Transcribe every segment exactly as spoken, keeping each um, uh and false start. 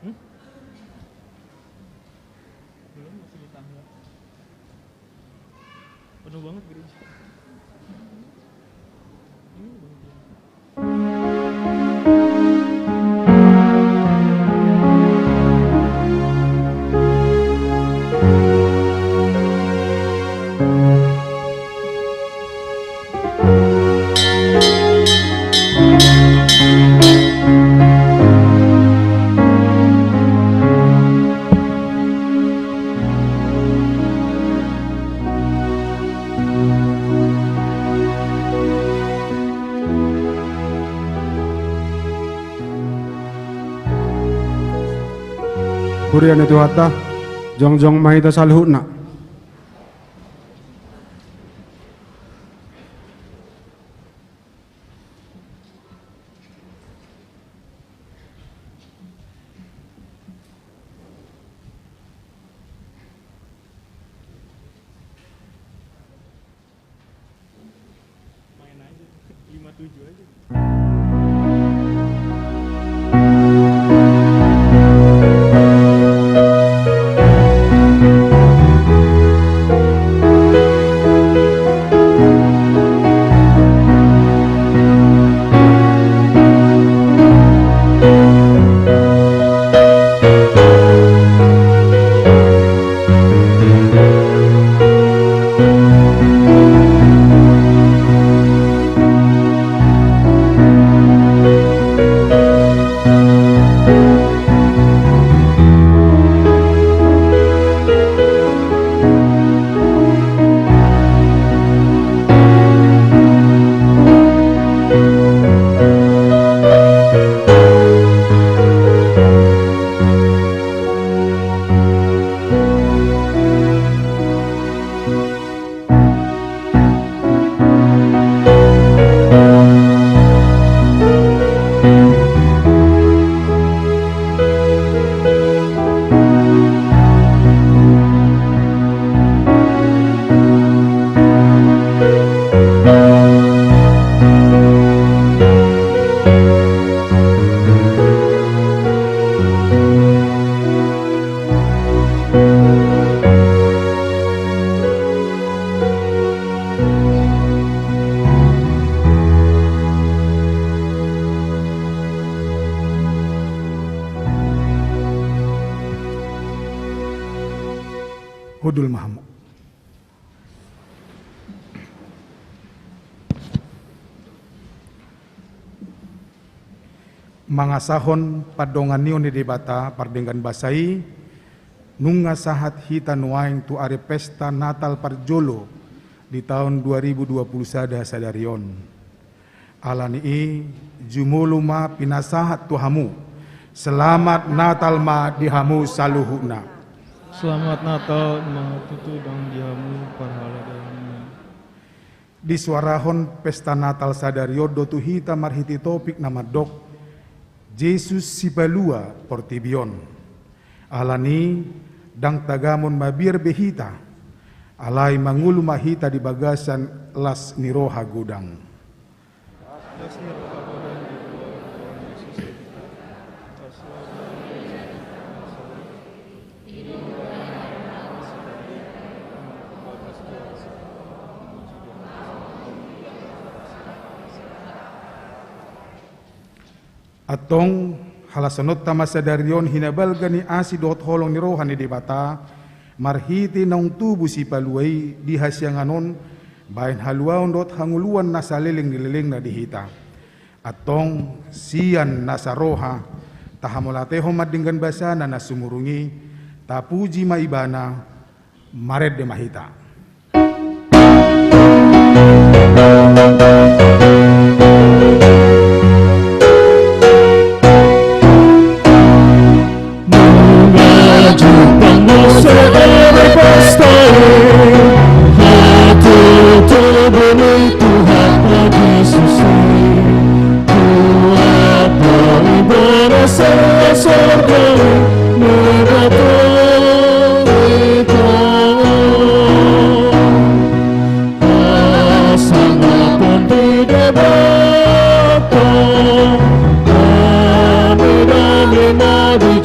Hmm? Belum, masih di tangga. Penuh banget gereja. Ini banget ya. Huria ni Tuhanta, jongjong ma hita saluhutna. Main aja. Lima tujuh aja. Hundul ma hamu. Mangasahon pandonganion ni Debata pardenggan basa i, nunga sahat hita nuaeng tu ari pesta Natal parjolo di taon dua ribu dua puluh sada sadari on. Alani i, jumolo ma pinasahat tu hamu. Selamat Natal ma di hamu saluhutna. Selamat Natal ma tutu dang di hamu parhalado. Disuarahon pesta Natal sadari on do tu hita marhite topik na mandok Jesus Sipalua portibi on. Alani i, dang tagamon mabiar be hita, alai mangolu ma hita di bagasan las ni roha godang. Antong, halashononta ma sadari on hinabalga ni asi dohot holong ni roha ni Debata, marhite naung tubu Sipalua i di hasiangan on, baen haluaon dohot hangoluan na saleleng ni lelengna di hita. Antong, sian nasa roha, tahamauliatehon ma denggan basana na sumurung i, tapuji ma Ibana, marende ma hita. Nunga jumpang muse ere pesta i, hatutubu ni Tuhan Jesus i, tu ampang Ibana sian sorga i, manghatahon hita. Hasangapon di Debata, damedame ma di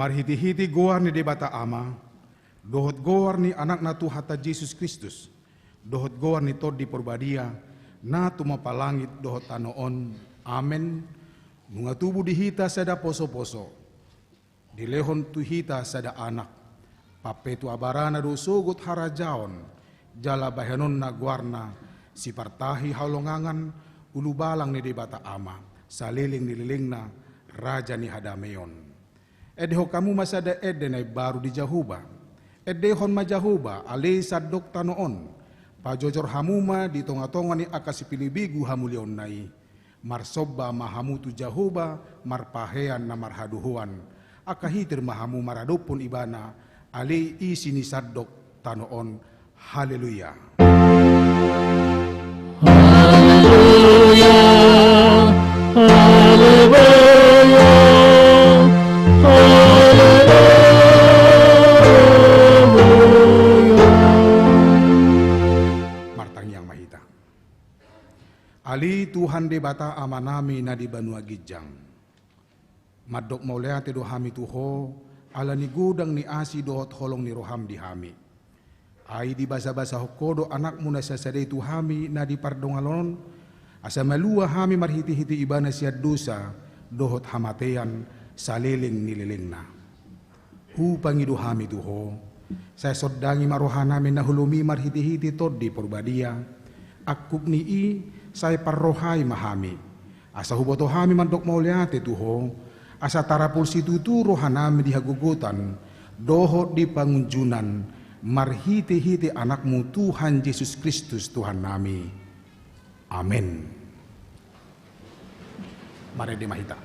Marhitehite goar ni Debata Ama, dohot goar ni Anakna Tuhanta Jesus Kristus, dohot goar ni Tondi Porbadia, na tumompa langit dohot tano on. Amen. Nunga tubu di hita sada posoposo, dilehon tu hita sada Anak, pampetua barana do sogot harajaon, jala bahenonna goarna, sipartahi haholongangan, ulubalang ni Debata Ama, saleleng ni lelengna, Raja ni hadameon. Endehon hamu ma sada ende na imbaru di Jahowa. Endehon ma Jahowa, ale sandok tano on. Pajojor hamu ma di tongatonga ni angka sipilebegu hamuliaonna i. Marsomba ma hamu tu Jahowa, marpahean na marhadohoan. Angka hitir ma hamu maradophon Ibana, ale isi ni sandok tano on. Haleluya. Haleluya, haleluya, haleluya. Martangiang ma hita. Ale Tuhan Debata Amanami na di banua ginjang. Mandok mauliate do hami tu Ho, ala ni godang ni asi dohot holong ni roham di hami. Ai dibasabasahon Ho do Anakmu na sasada i tu hami na di pardonganon on, asa malua hami marhitehite Ibana sian dosa dohot hamatean saleleng ni lelengna. Hupangido hami tu Ho, sai sondangi ma rohanami na holom i marhitehite Tondi Porbadia, angkup ni i sai parrohai ma hami, asa huboto hami mandok mauliate tu Ho, asa tarapul situtu rohanami di hagogotan, dohot di pangunjunan, marhitehite Anakmu Tuhan Jesus Kristus Tuhannami. Amen. Marende ma hita.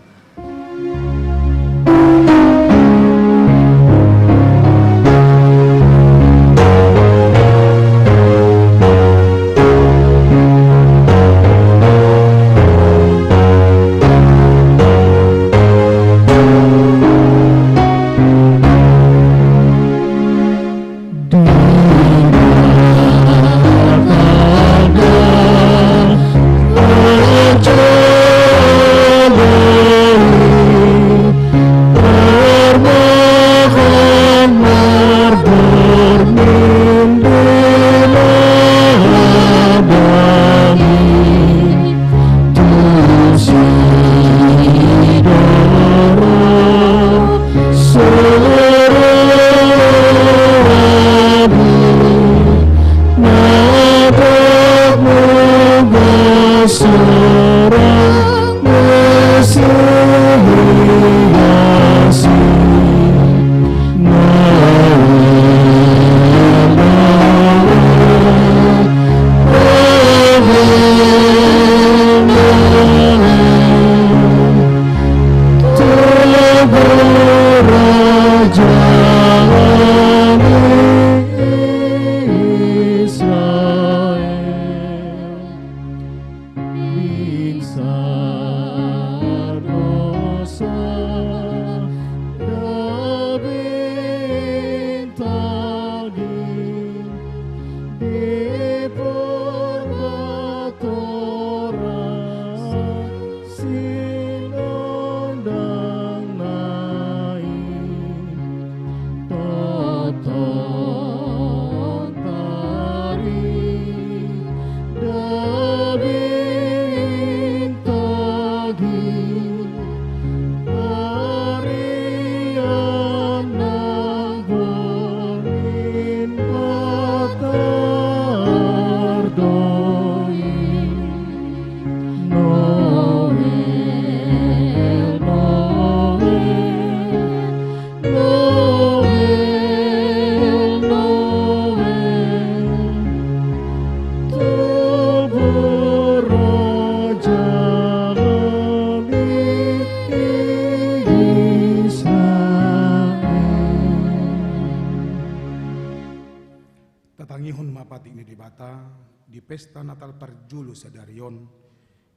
Tatangihon ma patik ni Debata di pesta Natal parjolo sadari on,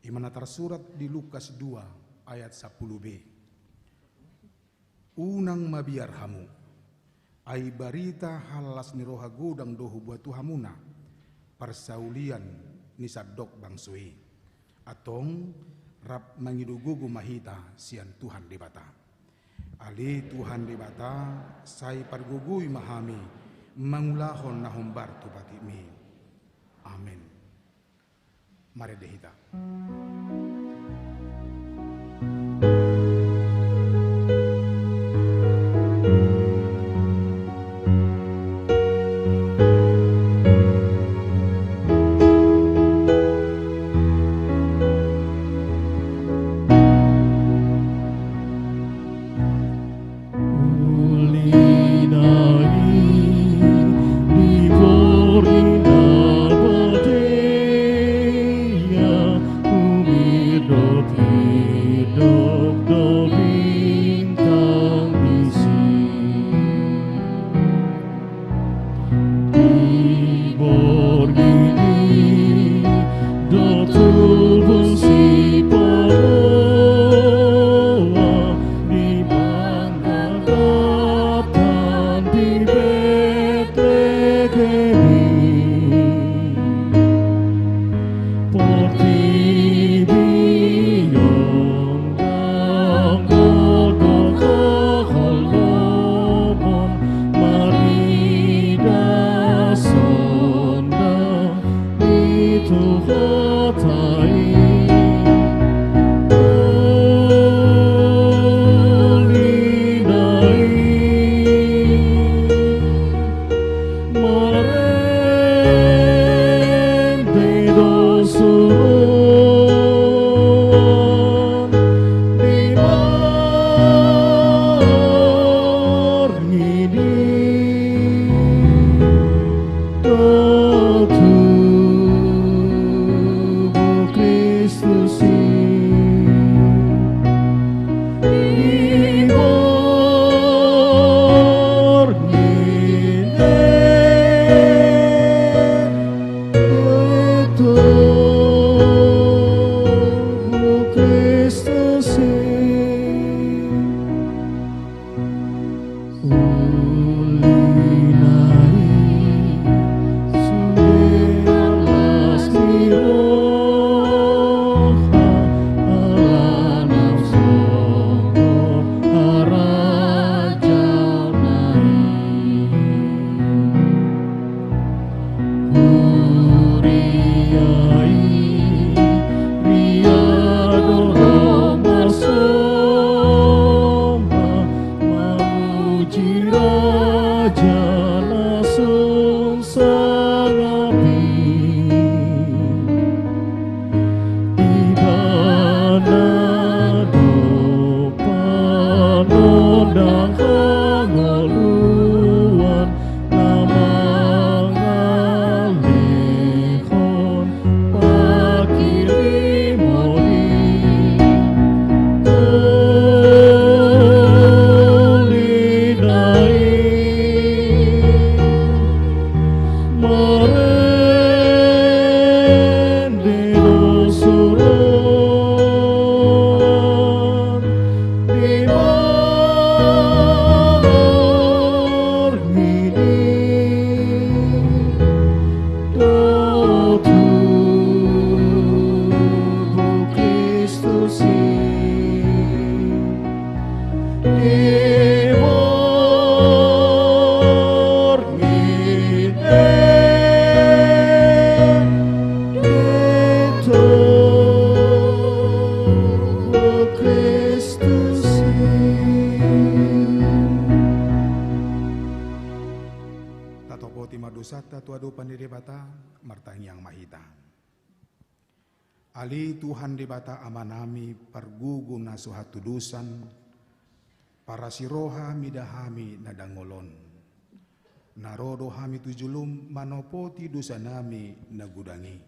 i ma na tarsurat di Lukas dua ayat sampulu B. Unang mabiar hamu, ai barita hallas ni roha godang do huboan tu hamuna, parsaulian ni sandok bangso i. Antong, rap mangido gogo ma hita sian Tuhan Debata. Ale Tuhan Debata, sai pargogoi ma hami mangulahon na hombar tu patikMi. Amen. Marende hita. Di borngin i do tubu si Panuan, di panggagapan di Betlehem i. Portibi on ndang godang haholomon, marnida sonang i tu hata i. Uli na i. Marende do suruan di borngin i, do tubu Kristus i. Di borngin i do tubu Kristus i. Uli na i sude las ni roha, ala naung songgop harajaon i. Huria i, ria do ro marsombah, mamuji Raja na sun sangap i. Ibana do panondang hangoluan, na mangalehon pangkirimon i. Uli na i. Marende do suruan di borngin i, do tubu Kristus i. Di borngin i do tubu Kristus i. Tatopoti ma dosanta tu adopan ni Debata, martangiang ma hita. Ale Tuhan Debata Amanami, pargogo na so hatudosan, parasi roha mida hami na dangol on. Na ro do hami tu jolom manopoti dosanami na godang i.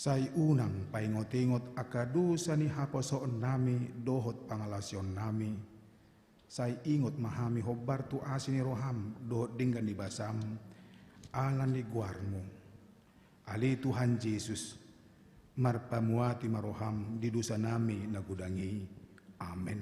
Sai unang paingot-ingot angka dosa ni haposoonnami dohot pangalaosionnami. Sai ingot ma hami hombar tu asi ni roham dohot denggan ni basam, ala ni goarmu. Ale Tuhan Jesus, marpamuati ma roham di dosanami na godang i. Amen.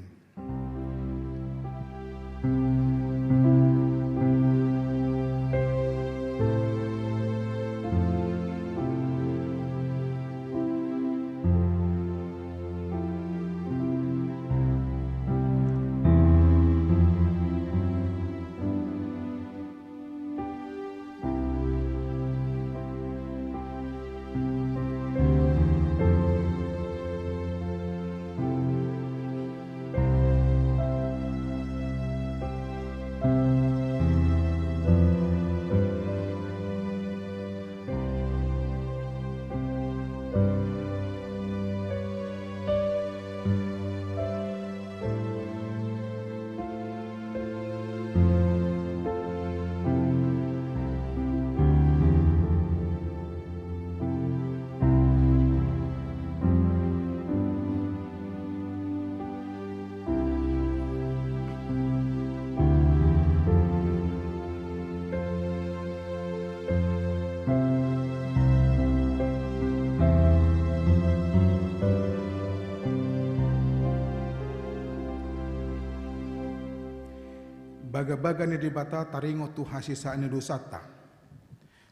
Bagabaga ni Debata taringot tu hasesaan ni dosanta.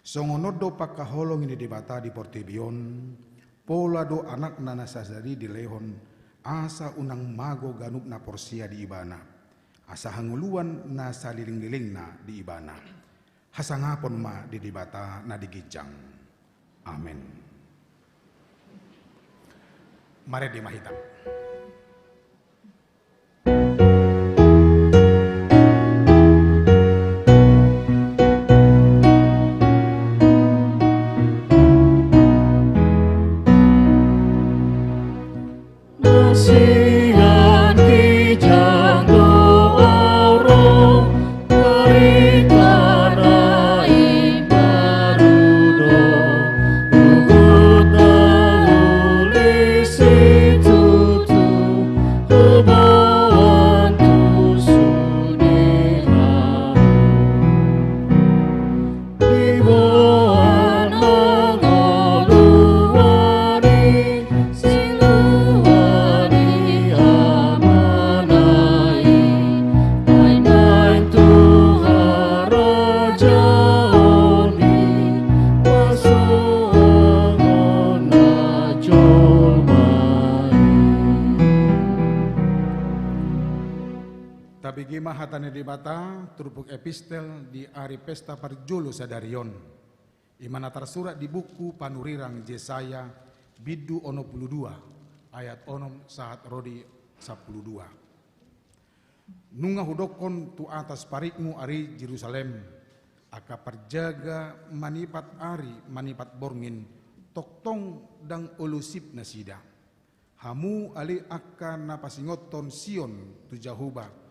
Songon on do pangkaholongi ni Debata di portibi on, pola do Anakna na sasada i dilehon, asa unang mago ganup na porsea di Ibana, asa hangoluan na salelenglelengna di Ibana. Hasangapon ma di Debata na di ginjang. Amen. Marende ma hita. Tabege ma hata ni Debata, turpuk epistel di ari pesta parjolo sadari on. I ma na tarsurat di buku panurirang Jesaya, bindu onom pulu dua, ayat onom sahat ro di sampulu dua. Nunga hudokkon tu atas paritmu, ari Jerusalem, angka parjaga manipat ari manipat borngin, tongtong ndang olo sip nasida. Hamu ale angka na pasingothon Sion tu Jahowa,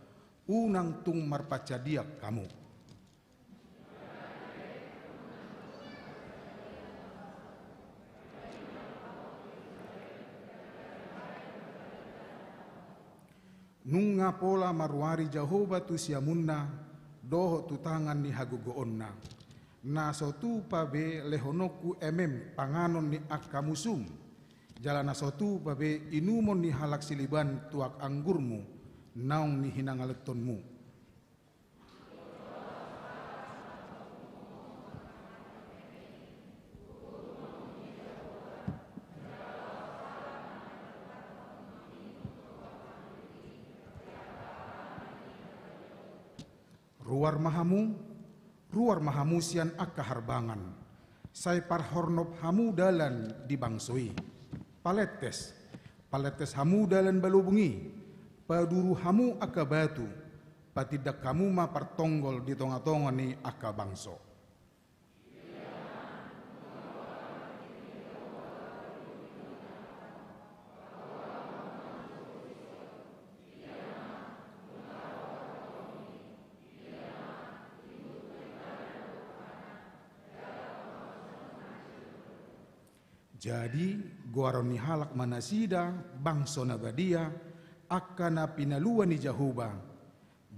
unang tung marpansadiak hamu. Nunga pola maruari Jahowa tu siamunna dohot tu tangan ni hagogoonna. Na so tupa be lehononku emem panganon ni angka musum, jala na so tupa be inumon ni halak sileban tuak anggurmu naung nihinangaluthonmu. Ruar ma hamu, ruar ma hamu sian angka harbangan. Sai parhornop hamu dalan di bangso i. Palentes, palentes hamu dalan balobung i. Paduru hamu angka batu. Patindak hamu ma partonggol di tongatonga ni angka bangso. Jadi, goaron ni halak ma nasida bangso na badia, angka na pinalua ni Jahowa,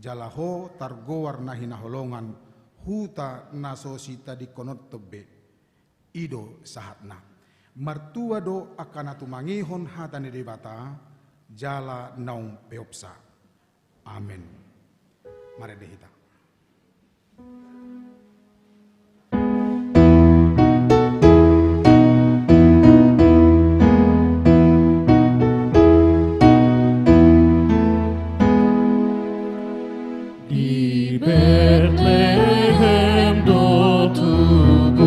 jala ho targoar na hinaholongan, huta na so sitadingkononhon be. I do sahatna. Martua do angka na tumangihon hata ni Debata, jala naung peopsa. Amen. Marende hita. Di Betlehem do tubu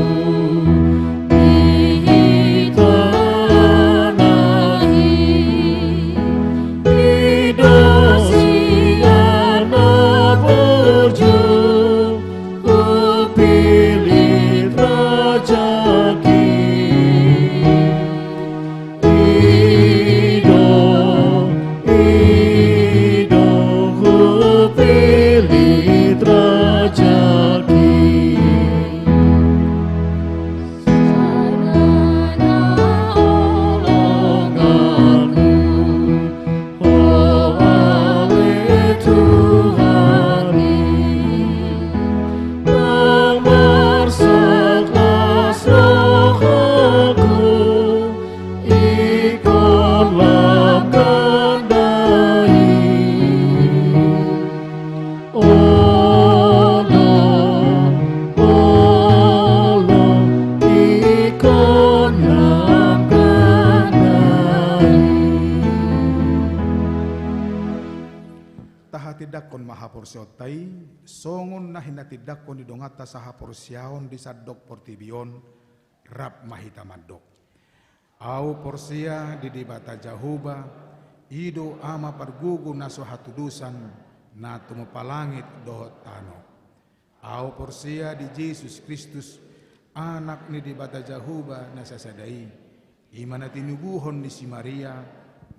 di hita Anak i, i do sian na burju, hupilit raja i. I do, i do, hupilit raja i. Sangana holonganku, ho ale Tuhan i, nang marsahit las rohangku, ingkon lam ganda i. Olo, olo, ingkon lam ganda i. Tahatindangkon ma haporseaonta i, songon na hinatindangkon ni donganta sahaporseaon di sandok portibi on, rap ma hita mandok. Ahu porsea di Debata Jahowa, i do Ama pargogo na so hatudosan, na tumompa langit dohot tano. Ahu porsea di Jesus Kristus, Anak ni Debata Jahowa na sasada i, i ma na tinubuhon ni si Maria,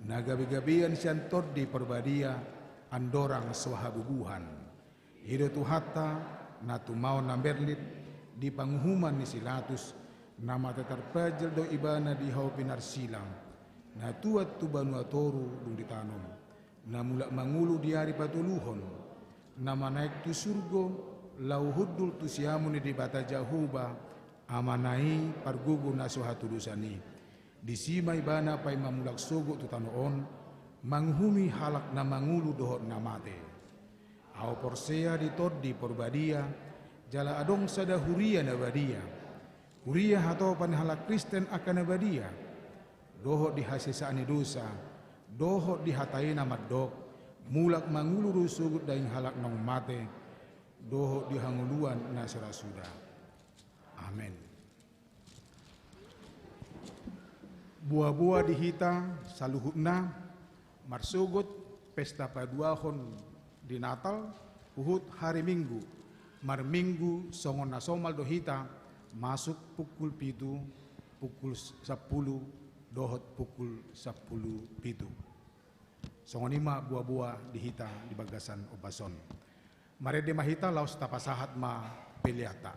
na gabegabean sian Tondi Parbadia, andorang so habubuhan. I do Tuhanta, na tumaon na merlin di panguhuman ni si Latus, na mate tarpajal do ibana di hau pinarsilang, na tuat tu banua toru dung ditanom, na mulak mangolu di ari patoluhon, na manaek tu surgo, laho hundul tu siamun ni Debata Jahowa, Amana i pargogo na so hatudosan i. Disi ma ibana paima mulak sogot tu tano on, manguhumi halak na mangolu dohot na mate. Ahu porsea di Tondi Parbadia, jala adong sada huria na badia. Huria hatopan ni halak Kristen angka na badia, dohot di hasesaan ni dosa, dohot di hata i na mandok, mulak mangolu do sogot daging halak naung mate, dohot di hangoluan na so ra suda. Amen. Boaboa di hita saluhutna, marsogot pesta paduahon di Natal, huhut hari Minggu, marminggu songon na somal do hita, masuk pukul pitu, pukul sampulu, dohot pukul sampulu pitu. Songon i ma boaboa di hita di bagasan ombas on. Marende ma hita laos tapasahat ma peleanta.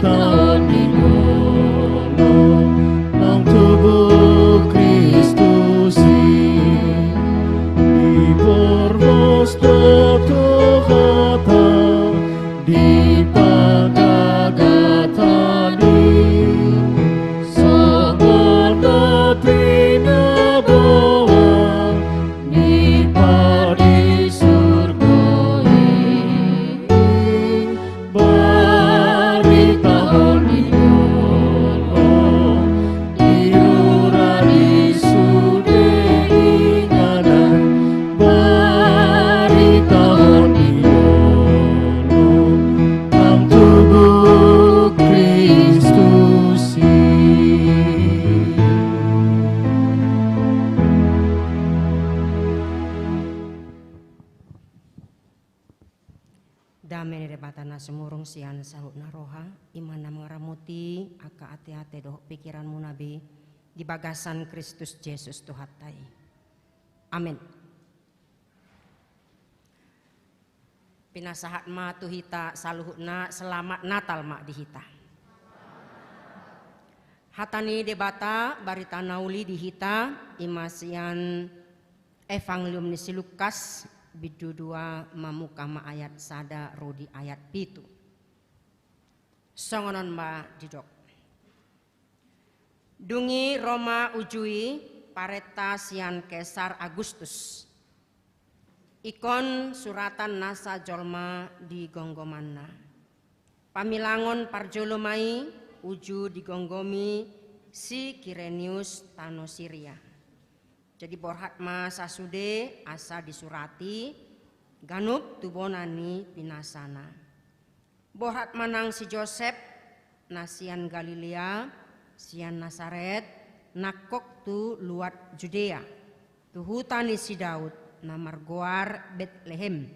Taon ni ngolu nang tubu Kristus i, diporlos do Tuhanta di panggagatan i, songon na pinaboa ni padi surgo i. Baritahon ni ngolu, di rura di sude inganan. Baritahon ni ngolu nang tubu Kristus i. Dame ni Debata na sumurung sian saluhutna roha, i ma na mangaramoti angka ateate dohot pikiranmuna be di bagasan Kristus Jesus Tuhanta i. Amen. Pinasahat ma tu hita saluhutna, selamat Natal ma di hita. Hata ni Debata, barita na uli di hita, i ma sian Evangelium ni si Lukas, bindu dua, mamungka ma ayat sada ro di ayat pitu. Songon on ma didok. Dung i ro ma uju i parenta sian Kesar Agustus. Ingkon suratan nasa jolma di gomgomanna. Pamilangon parjolo ma i uju digomgomi si Kirenius tano Siria. Jadi borhat ma sasude asa disurati ganup tu bona ni pinasana. Borhat ma nang si Josep na sian Galilea, sian Nasaret, nangkok tu luat Judea, tu huta ni si Daud, na margoar Betlehem.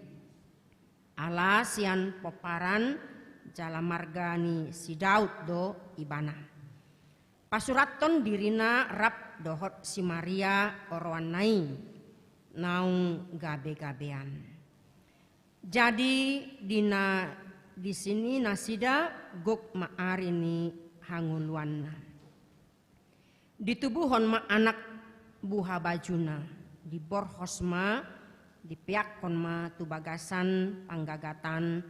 Ala sian pomparan jala marga ni si Daud do ibana. Pasurathon dirina rap dohot si Maria oroanna i, naung gabegabean. Jadi di na, di sini nasida gok ma ari ni hangoluanna. Ditubuhon ma anak buhabajuna, diborhos ma, dipeakkon ma tu bagasan panggagatan,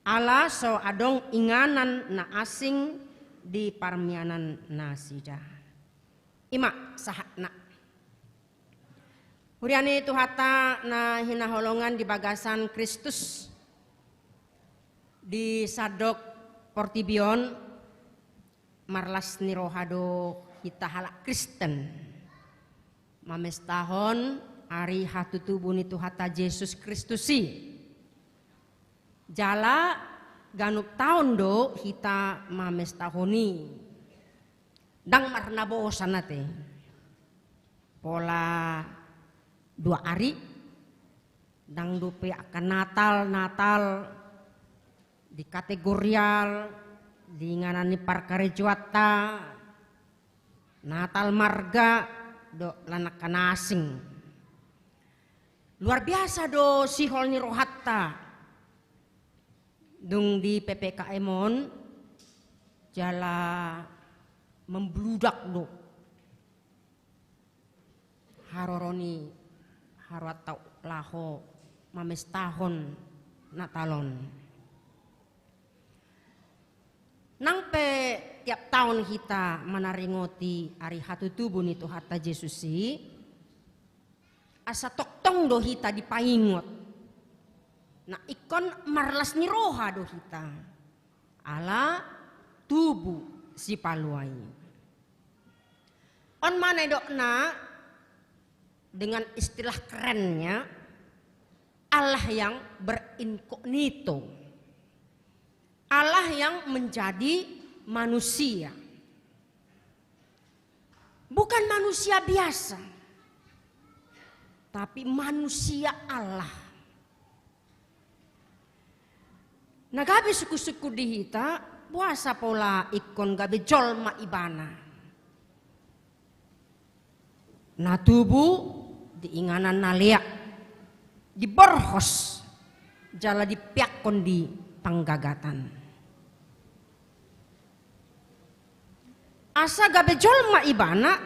ala so adong inganan na asing di parmianan nasida. I ma sahatna. Huria ni Tuhanta na hinaholongan di bagasan Kristus, di sandok portibi on, marlas ni roha do hita halak Kristen mamestahon ari hatutubu ni Tuhanta Jesus Kristus i. Jala ganup taon do hita mamestahon i. Ndang marnabosan ate. Pola dua ari, ndang dope angka Natal, Natal di kategorial, di inganan ni parkarejoanta, Natal marga, dohot lan angka na asing. Luar biasa do sihol ni rohanta. Dung di P P K M on, jala membludak do haroro ni haroanta laho mamestahon Natal on. Nang pe tiap taon hita manaringoti ari hatutubu ni Tuhanta Jesus i, asa tongtong do hita dipaingot. Na ingkon marlas ni roha do hita. Ala tubu Sipalua i. On ma na didokna dengan istilah kerennya, Allah yang berinkognito. Allah yang menjadi manusia. Bukan manusia biasa, tapi manusia Allah. Na gabe sungkunsungkun di hita, boasa pola ingkon gabe jolma ibana. Na tubu di inganan na leak, diborhos jala dipeakkon di panggagatan. Asa gabe jolma ibana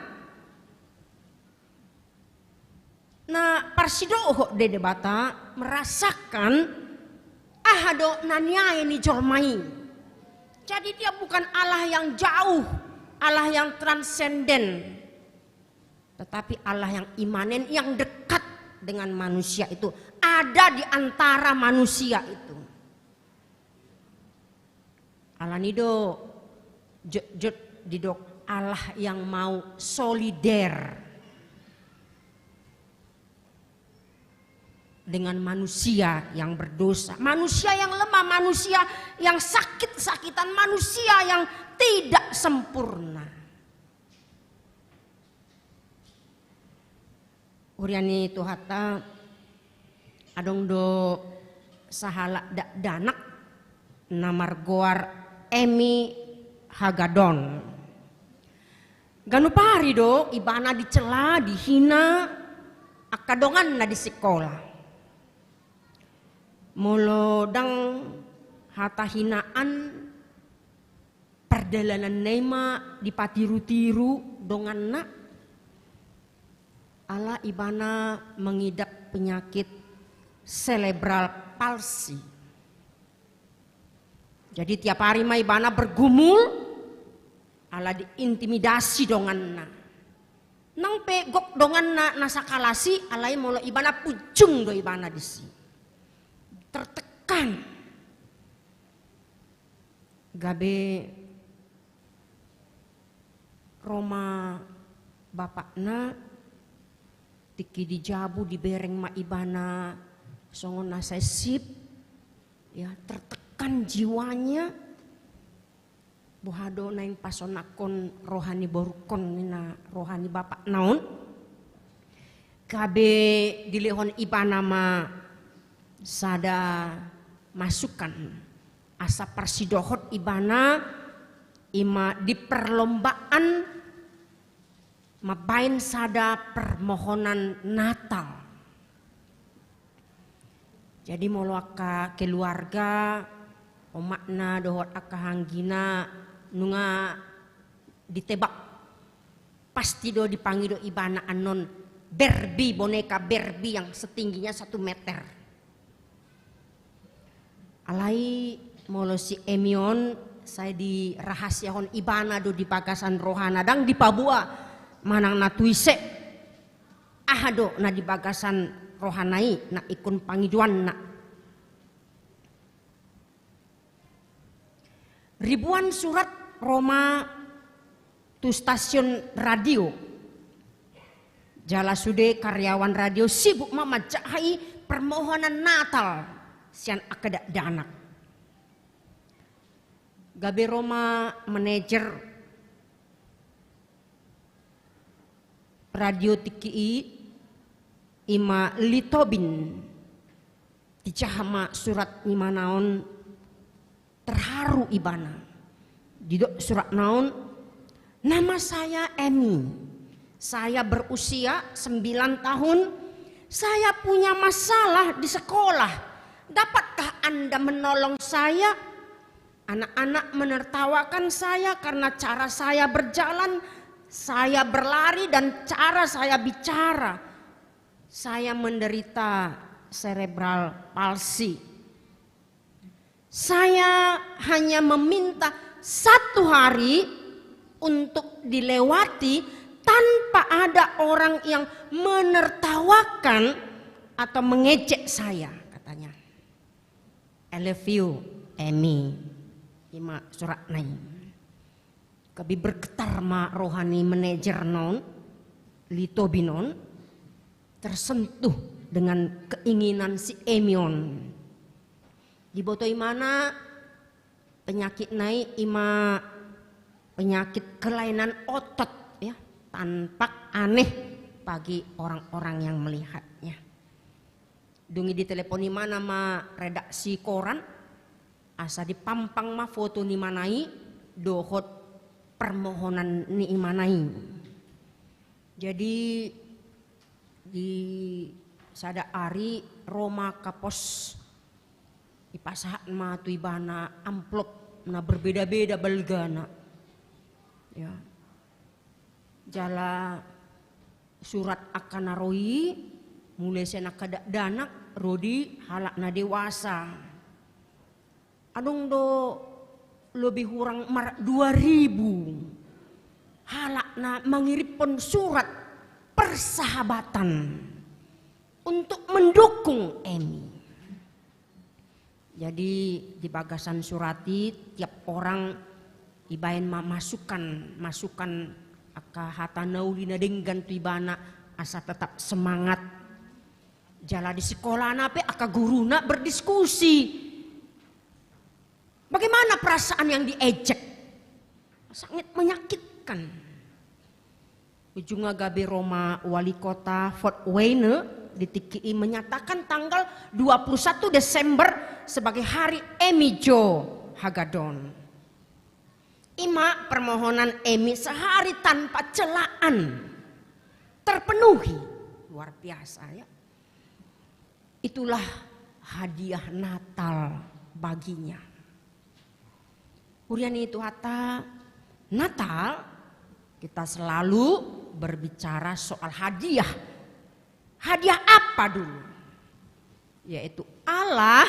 na parsidohot di Debata, merasakan aha do na niae ni jolma i. Jadi dia bukan Allah yang jauh, Allah yang transenden, tetapi Allah yang imanen, yang dekat dengan manusia itu, ada di antara manusia itu. Alani do jotjot didok Allah yang mau solider dengan manusia yang berdosa, manusia yang lemah, manusia yang sakit-sakitan, manusia yang tidak sempurna. Huria ni Tuhanta, adong do sahalak dakdanak na margoar Amy Hagadorn. Ganup ari do ibana dicela, dihina angka donganna di sikola. Molo ndang hata hinaan, pardalananna i ma dipatirutiru donganna, ala ibana mengidap penyakit cerebral palsy. Jadi tiap ari ma ibana bergumul, ala diintimidasi donganna. Nang pe gok donganna na sakalas i, alai molo ibana punjung do ibana disi. Tertekan. Gabe ro ma bapakna, tingki di jabu dibereng ma ibana songon na sai sip, ya, tertekan jiwanya. Boha do naeng pasonanghon roha ni borungkon, ninna roha ni bapakna on. Gabe dilehon ibana ma sada masukan, asa parsidohot ibana i ma di perlombaan mambaen sada permohonan Natal. Jadi molo angka keluarga, omakna dohot angka anggina nunga ditebak, pasti do dipangido ibana annon Barbie, boneka Barbie yang setingginya satu meter. Alai molo si Amy on, sai dirahasiahon ibana do di bagasan rohana, ndang dipaboa manang na tu ise. Aha do na di bagasan rohana i na ingkon pangidoanna? Ribuan surat ro ma tu stasiun radio. Jala sude karyawan radio sibuk ma manjahai permohonan Natal sian angka dakdanak. Gabe ro ma manajer radio tingki i, i ma Lee Tobin. Dijaha ma surat ni imana on, terharu ibana. Didok suratna on, "Nama saya Amy. Saya berusia sembilan tahun. Saya punya masalah di sekolah. Dapatkah Anda menolong saya? Anak-anak menertawakan saya karena cara saya berjalan, saya berlari, dan cara saya bicara. Saya menderita cerebral palsy. Saya hanya meminta satu hari untuk dilewati tanpa ada orang yang menertawakan atau mengejek saya," katanya. "I love you, Amy." I ma suratna i. Gabe bergetar ma roha ni manajer on, Lee Tobin on, tersentuh dengan keinginan si Amy on. Diboto imana penyakitna i, i ma penyakit kelainan otot, ya, tampak aneh bagi orang-orang yang melihatnya. Dung i ditelepon imana ma redaksi koran, asa dipampang ma foto ni imana i dohot permohonan ni imana i. Jadi di sada ari ro ma angka pos, dipasahat ma tu ibana amplop na berbeda-beda balgana. Ya. Jala surat angka na ro i, mulai sian angka dakdanak ro di halak na dewasa. Adong do lebih kurang mar dua ribu halak na mangiriphon surat persahabatan untuk mendukung Emi. Jadi di bagasan surat i tiap orang ibaen ma masukan, masukan angka hata na uli na denggan tu ibana asa tetap semangat. Jala di sekolahna pe angka guruna berdiskusi. Bagaimana perasaan yang diejek? Sangat menyakitkan. Ujungna gabe ro ma wali kota Fort Wayne di tingki i menyatakan tanggal dua puluh satu Desember sebagai hari Emi Jo Hagedon. Ima permohonan Emi sehari tanpa celaan terpenuhi. Luar biasa, ya. Itulah hadiah Natal baginya. Huria ni Tuhanta, Natal kita selalu berbicara soal hadiah. Hadiah apa dulu? Yaitu Allah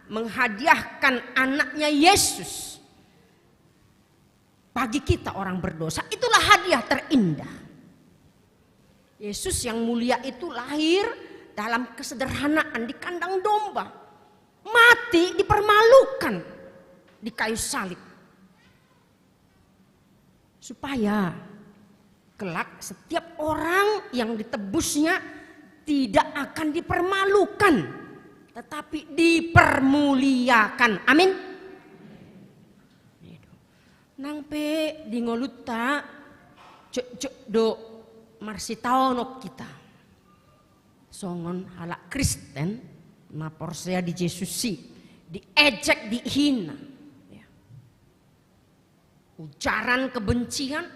menghadiahkan anaknya Yesus bagi kita orang berdosa. Itulah hadiah terindah. Yesus yang mulia itu lahir dalam kesederhanaan di kandang domba. Mati dipermalukan di kayu salib. Supaya kelak setiap orang yang ditebusnya tidak akan dipermalukan, tetapi dipermuliakan. Amin. Nang pe di ngolunta jotjot do marsitaonon hita songon halak Kristen na porsea di Jesus i, diejek, dihina. Ya. Ujaran kebencian.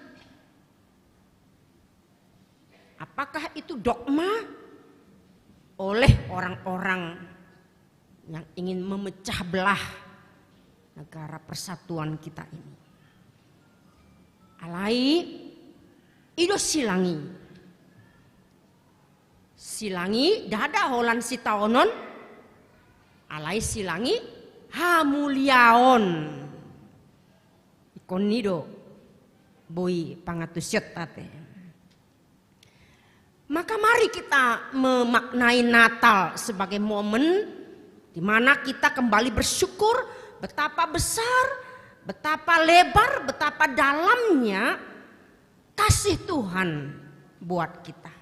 Apakah itu dogma oleh orang-orang yang ingin memecah belah negara persatuan kita ini? Alai i do silang i. Silang i ndada holan sitaonon, alai silang i hamuliaon. Ingkon i do boi pangantusionta pe. Maka mari kita memaknai Natal sebagai momen di mana kita kembali bersyukur betapa besar, betapa lebar, betapa dalamnya kasih Tuhan buat kita.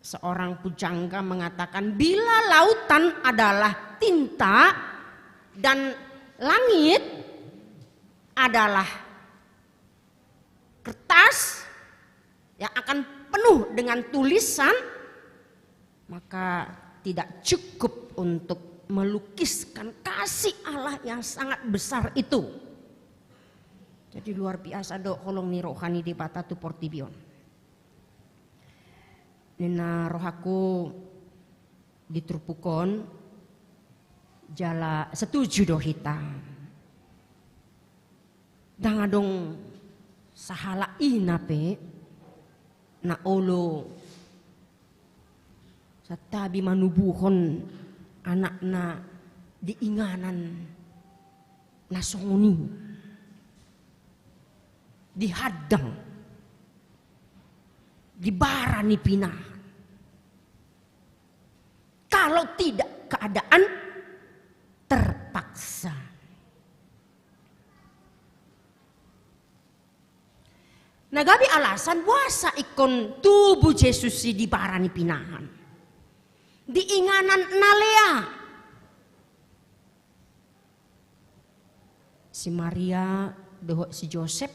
Seorang pujangga mengatakan, bila lautan adalah tinta dan langit adalah kertas yang akan penuh dengan tulisan, maka tidak cukup untuk melukiskan kasih Allah yang sangat besar itu. Jadi luar biasa do holong ni roha ni Debata tu portibi on. Ninna rohangku di turpuk on, jala setuju do hita. Ndang adong sahalak ina pe na olo santabi manubuhon anakna di inganan na songon i, di handang, di bara ni pinahan. Kalau tidak keadaan terpaksa. Na gabe alasan boasa ingkon tubu Jesus i di bara ni pinahan, di inganan na lea. Si Maria dohot si Josep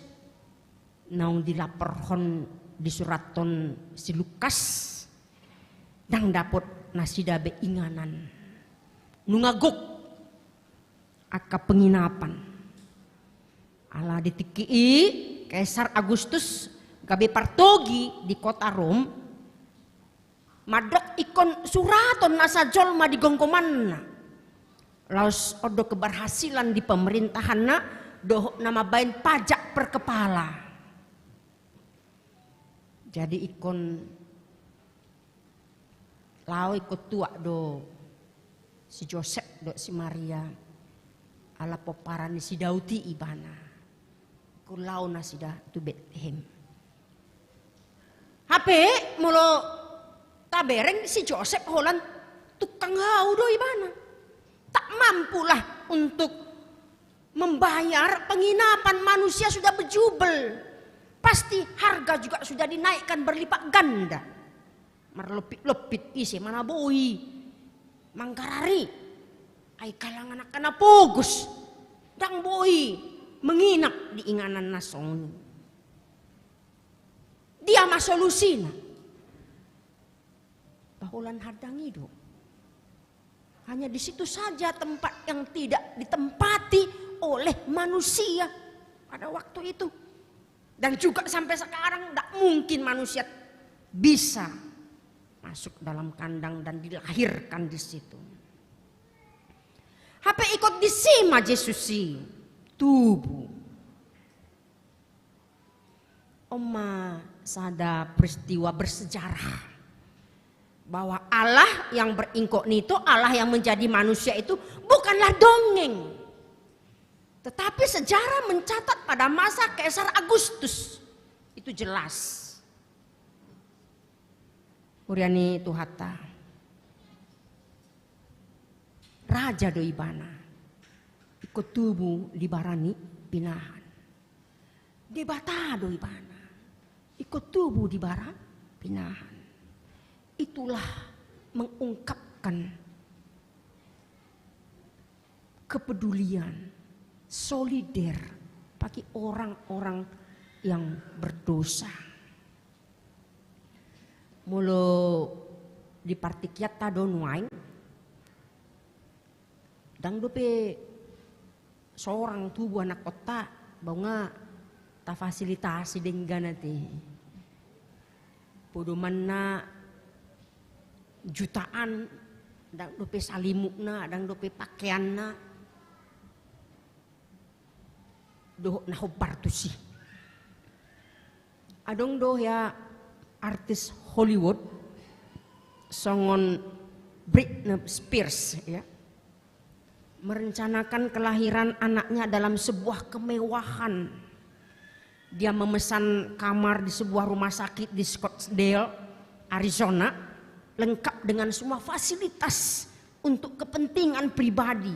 naung dilaporhon, disurathon si Lukas, ndang dapot nasida be inganan. Nunga gok angka penginapan. Ala di tingki i Kaisar Agustus gabe partogi di kota Rom, mandok ingkon suraton nasa jolma di gomgomanna. Laos on do keberhasilan di pemerintahanna, dohot na mambaen pajak per kepala. Jadi ingkon laho ingkon tuat do si Josep dohot si Maria, ala pomparan ni si Daud i ibana. Ingkon laho nasida tu Betlehem. Hape molo tabereng, si Josep holan tukang hau do ibana. Tak mampulah untuk membayar penginapan, manusia sudah berjubel. Pasti harga juga sudah dinaikkan berlipat ganda. Marlompit-lompit ise ma na boi manggarar i. Ai kalangan angka na pogos, ndang boi menginap di inganan na songon i. Dia ma solusina. Paholan handang i do. Hanya di situ saja tempat yang tidak ditempati oleh manusia pada waktu itu. Dan juga sampai sekarang tidak mungkin manusia bisa masuk dalam kandang dan dilahirkan di situ. Hape ingkon disi ma Jesus i tubu. On ma sada peristiwa bersejarah bahwa Allah yang berinkognito, Allah yang menjadi manusia itu bukanlah dongeng, tetapi sejarah mencatat pada masa Kaisar Agustus. Itu jelas. Huria ni Tuhanta. Raja do ibana. Ingkon tubu di bara ni pinahan. Debata do ibana. Ingkon tubu di bara pinahan. Itulah mengungkapkan kepedulian, solider bagi orang-orang yang berdosa. Molo di partingkianta do nuaeng, ndang dope sorang tubu anakkonta, bau nga tafasilitasi denggan ate. Podomanna jutaan, ndang dope salimutna, ndang dope pakeanna. Dohot na hombar tusi. Adong do hea artis Hollywood songon Britney Spears, ya, merencanakan kelahiran anaknya dalam sebuah kemewahan. Dia memesan kamar di sebuah rumah sakit di Scottsdale, Arizona, lengkap dengan semua fasilitas untuk kepentingan pribadi.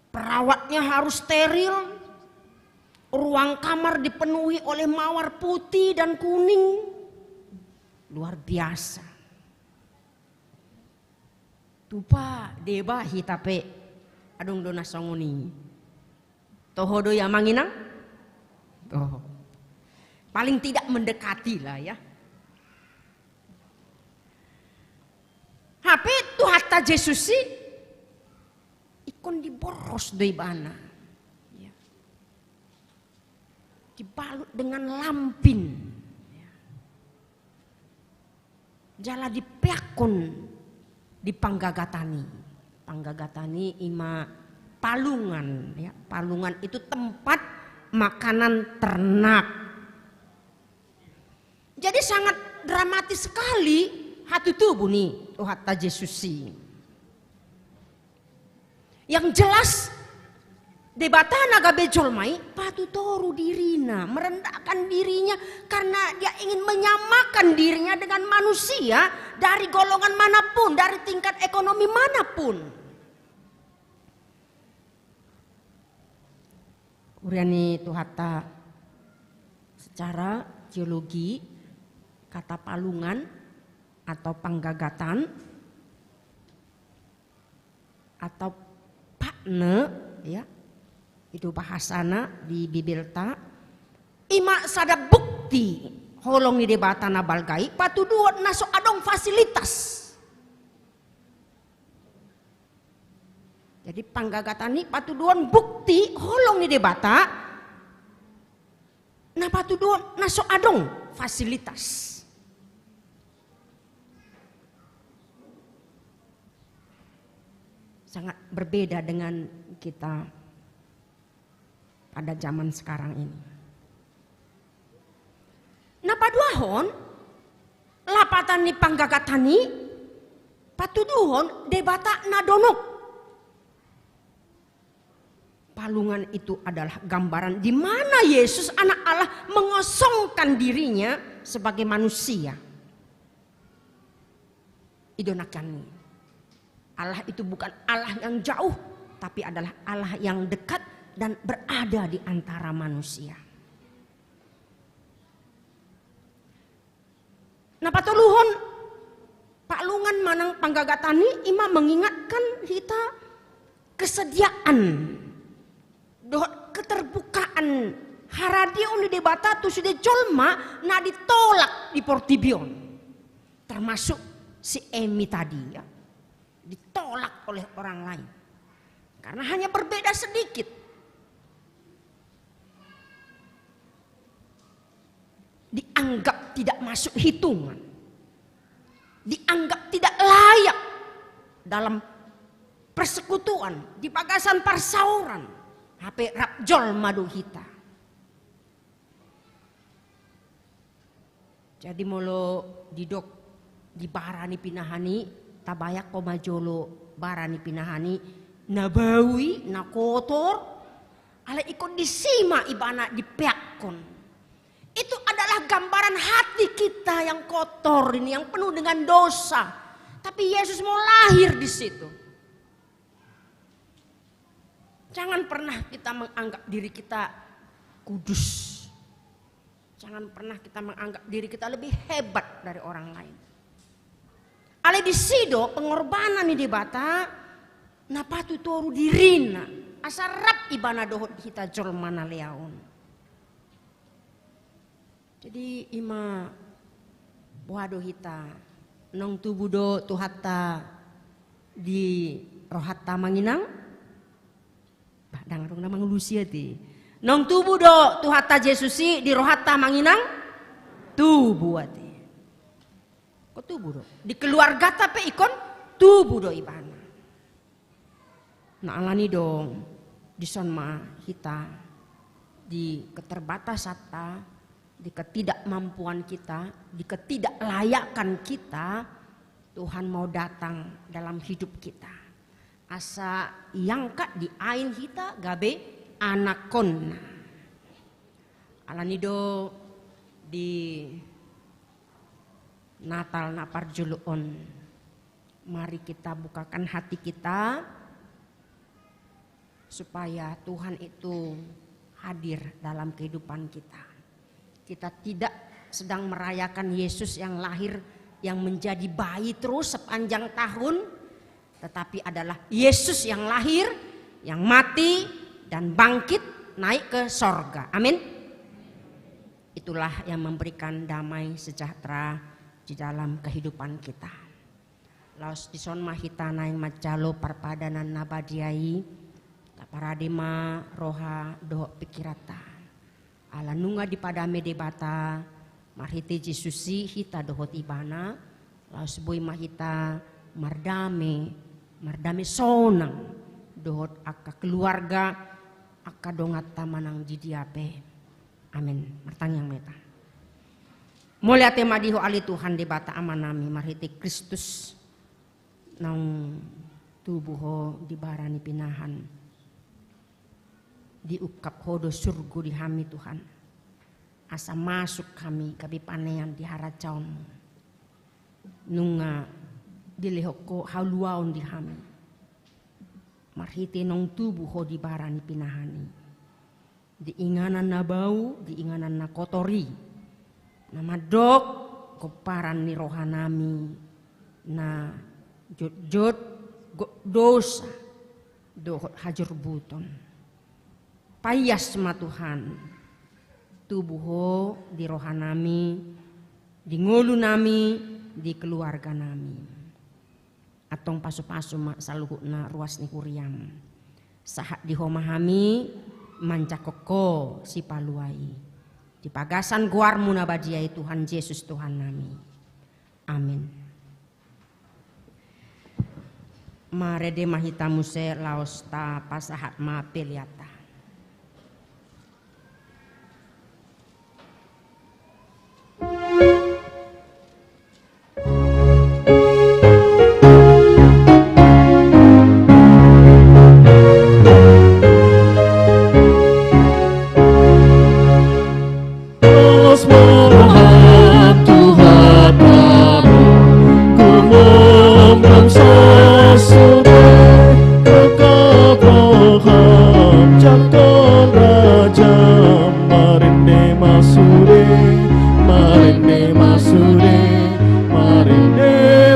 Perawatnya harus steril, ruang kamar dipenuhi oleh mawar putih dan kuning. Luar biasa. Tupa deba hita pe adong do na songon i. Toho do i amang inang? Toho. Paling tidak mendekati lah ya. Hape Tuhanta Jesus i ingkon diborros do ibana. Ya. Dibalut dengan lampin. Ya. Jala dipeakkon di panggagatan i. Panggagatan i ima palungan, ya. Palungan itu tempat makanan ternak. Jadi sangat dramatis sekali hatutubu ni Tuhanta Jesus i. Yang jelas, Debata na gabe jolma i patutoru dirina, merendahkan dirinya karena dia ingin menyamakan dirinya dengan manusia dari golongan manapun, dari tingkat ekonomi manapun. Huria ni Tuhanta, secara teologi, kata palungan atau panggagatan atau patne, ya, itu bahasana di Bibelta, ima sada bukti holong ni Debata na balga i patuduhon na so adong fasilitas. Jadi panggagatan i patuduhon bukti holong ni Debata na patuduhon na so adong fasilitas. Sangat berbeda dengan kita. pada zaman sekarang ini. Na paduahon, lapatan ni panggagat an i patuduhon Debata na donok. Palungan itu adalah gambaran di mana Yesus, Anak Allah, mengosongkan dirinya sebagai manusia. I do nangkin i. Allah itu bukan Allah yang jauh, tapi adalah Allah yang dekat dan berada di antara manusia. Na patoluhon, palungan manang panggagat an i ima mengingatkan hita kesediaan dohot keterbukaan haradeon ni Debata tu sude jolma na ditolak di portibi on. Termasuk si Emi tadi, ya. Ditolak oleh orang lain. Karena hanya berbeda sedikit. Dianggap tidak masuk hitungan. Dianggap tidak layak dalam persekutuan, di bagasan parsauran. Hape rap jolma do hita. Jadi molo didok di bara ni pinahan i, tabayangkon ma jolo bara ni pinahan i, na bau i, na kotor, alai ingkon disi ma ibana dipeakkon. Itu adalah gambaran hati kita yang kotor ini, yang penuh dengan dosa. Tapi Yesus mau lahir di situ. Jangan pernah kita menganggap diri kita kudus. Jangan pernah kita menganggap diri kita lebih hebat dari orang lain. Alai disi do pengorbanan ni Debata na patutoru dirina, asa rap ibana dohot hita jolma na leaon. Jadi ima boha do hita, naung tubu do Tuhanta di rohanta amang inang? Bah, ndang adong na mangalusi ate. Naung tubu do Tuhanta Jesus i di rohanta amang inang? Tubu ate. Ingkon tubu do. Di keluargata pe ingkon tubu do ibana. Nah, alani do dison ma hita di keterbatasanta, di ketidakmampuan kita, di ketidaklayakan kita, Tuhan mau datang dalam hidup kita. Asa iangkat, diain hita gabe anakkonna. Alani do di Natal na parjolo on, mari kita bukakan hati kita supaya Tuhan itu hadir dalam kehidupan kita. Kita tidak sedang merayakan Yesus yang lahir, yang menjadi bayi terus sepanjang tahun, tetapi adalah Yesus yang lahir, yang mati, dan bangkit naik ke sorga. Amin. Itulah yang memberikan damai sejahtera di dalam kehidupan kita. Laos dison ma hita naeng manjalo parpadanan na badia i, taparade ma roha dohot pingkiranta. Ala nunga dipadame Debata, marhite Jesus i hita dohot ibana, laos boi ma hita mardame, mardame sonang, dohot angka keluarga, angka donganta manang di dia pe. Amin. Martangiang ma hita. Mauliate ma di Ho ale Tuhan Debata Amanami, marhite Kristus naung tubu Ho di bara ni pinahan. Diungkap Ho do surgo di hami Tuhan, asa masuk hami gabe panean di harajaonMu. Nunga dilehon Ho haluaon di hami, marhite naung tubu Ho di bara ni pinahan i. Di inganan na bau, di inganan na kotor i, na mandok pomparan ni rohanami na jotjot, gok dosa dohot hajorbuton. Paias ma Tuhan, tubu Ho di rohanami, di ngolunami, di keluarganami. Antong pasupasu ma saluhutna ruas ni huriaM. Sahat di Ho ma hami manjangkon Ho sipalua i. Di bagasan goarMu na badia i Tuhan Jesus Tuhannami. Amin. Marende ma hita muse laos tapasahat ma peleanta. Ham jangkon raja, marende ma sude, marende ma sude, marende,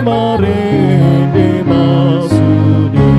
marende ma sude.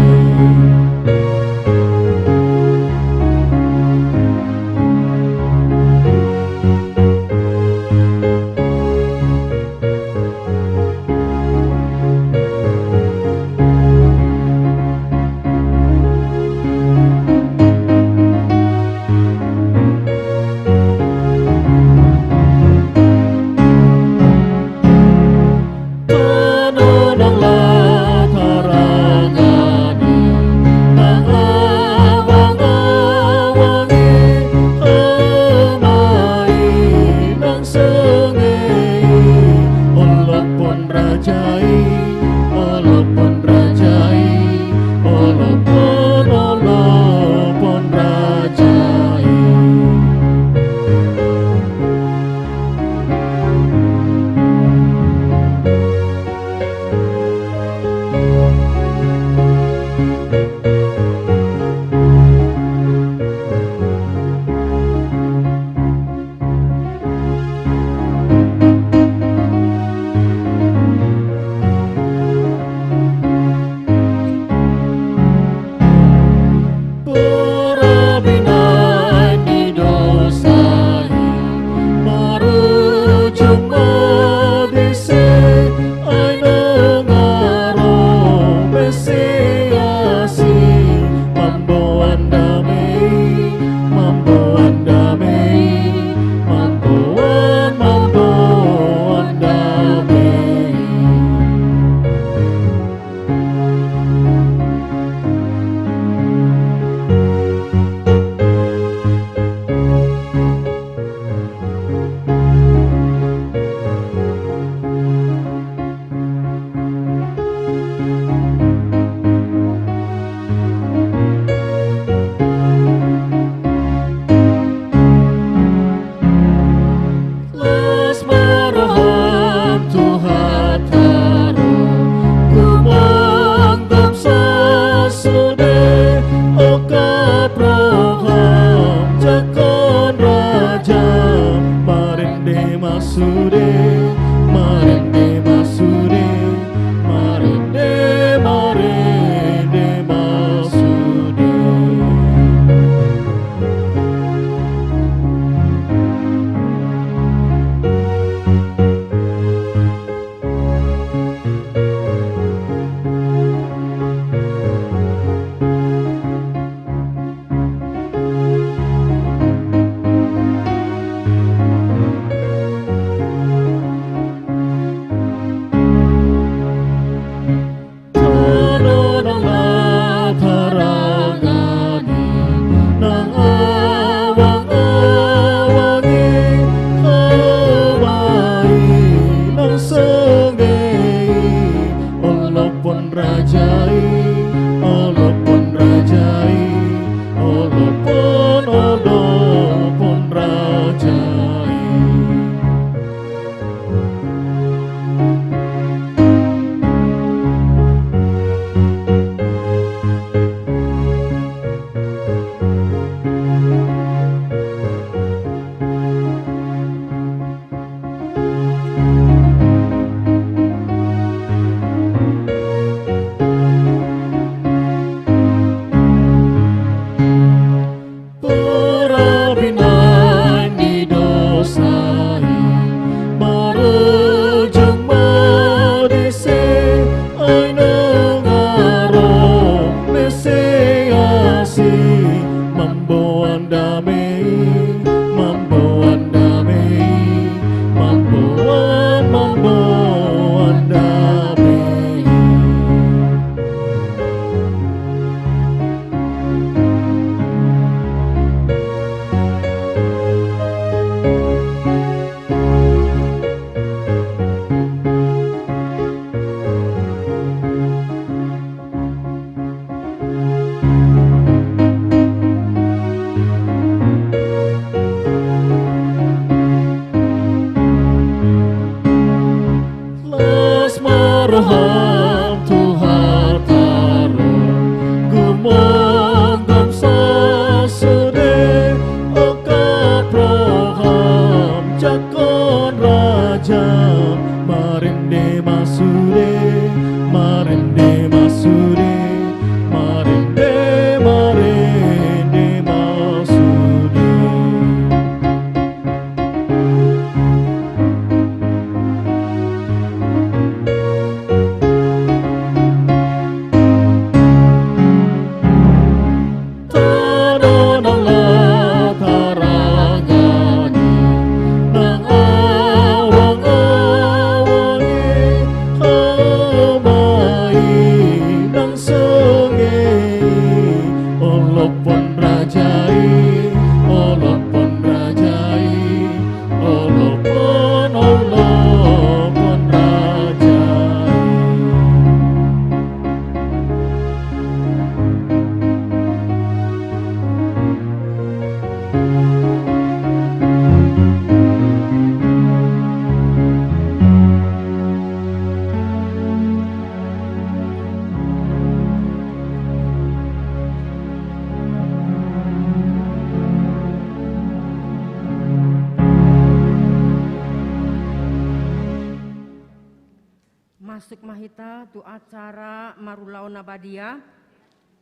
Masuk ma hita tu acara marulaon na badia.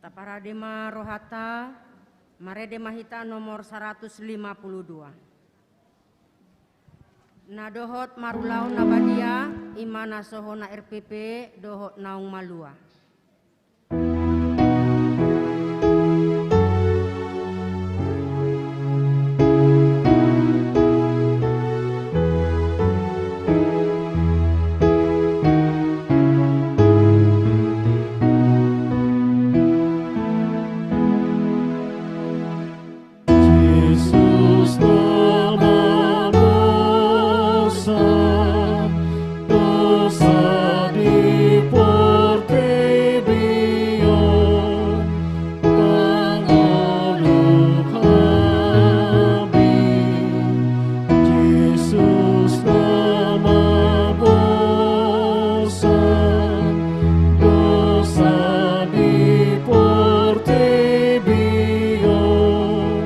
Taparade ma rohata. Marende ma hita nomor saratus lima puluh dua. Na dohot marulaon na badia, i ma na sohona R P P dohot naung malua. Jesus na mabosan dosa di portibi on, mangolu hami. Jesus na mabosan dosa di portibi on,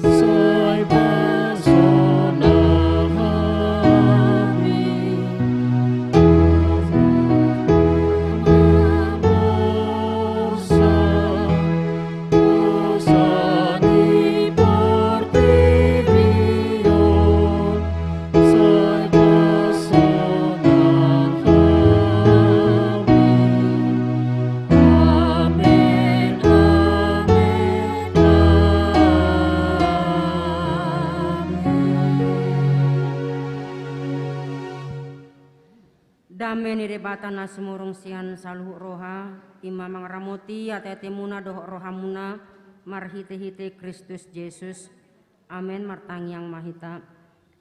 sai basona hami. Dosa di portibi on, sai basona hami. Amen, amen, amen. Dame ni Debata na sumurung sian saluhut roha, i ma mangaramoti ateatemuna dohot rohamuna, marhitehite Kristus Jesus. Amen. Martangiang ma hita.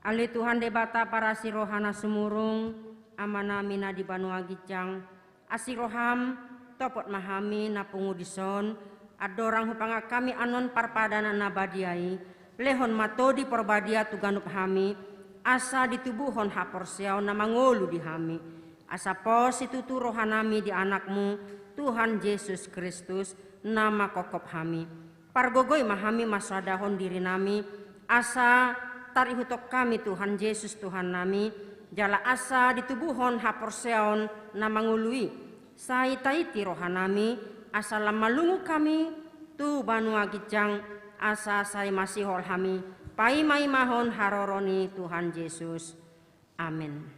Ale Tuhan Debata parasi roha na sumurung, Amanami na di banua ginjang, asi roham, topot ma hami na pungu dison, andorang hupangan hami annon parpadanan na badia i, lehon ma Tondi Porbadia tu ganup hami, asa ditubuhon haporseaon na mangolu di hami, asa pos situtu rohanami di Anakmu, Tuhan Jesus Kristus, na mangkophop hami. Pargogoi ma hami mansoadahon dirinami, asa tarihuthon hami Tuhan Jesus Tuhannami, jala asa ditubuhon haporseaon na mangolu i, sai taiti rohanami, asa lam malungun hami tu banua ginjang, asa sai masihol hami paimaimahon haroro ni Tuhan Jesus. Amen.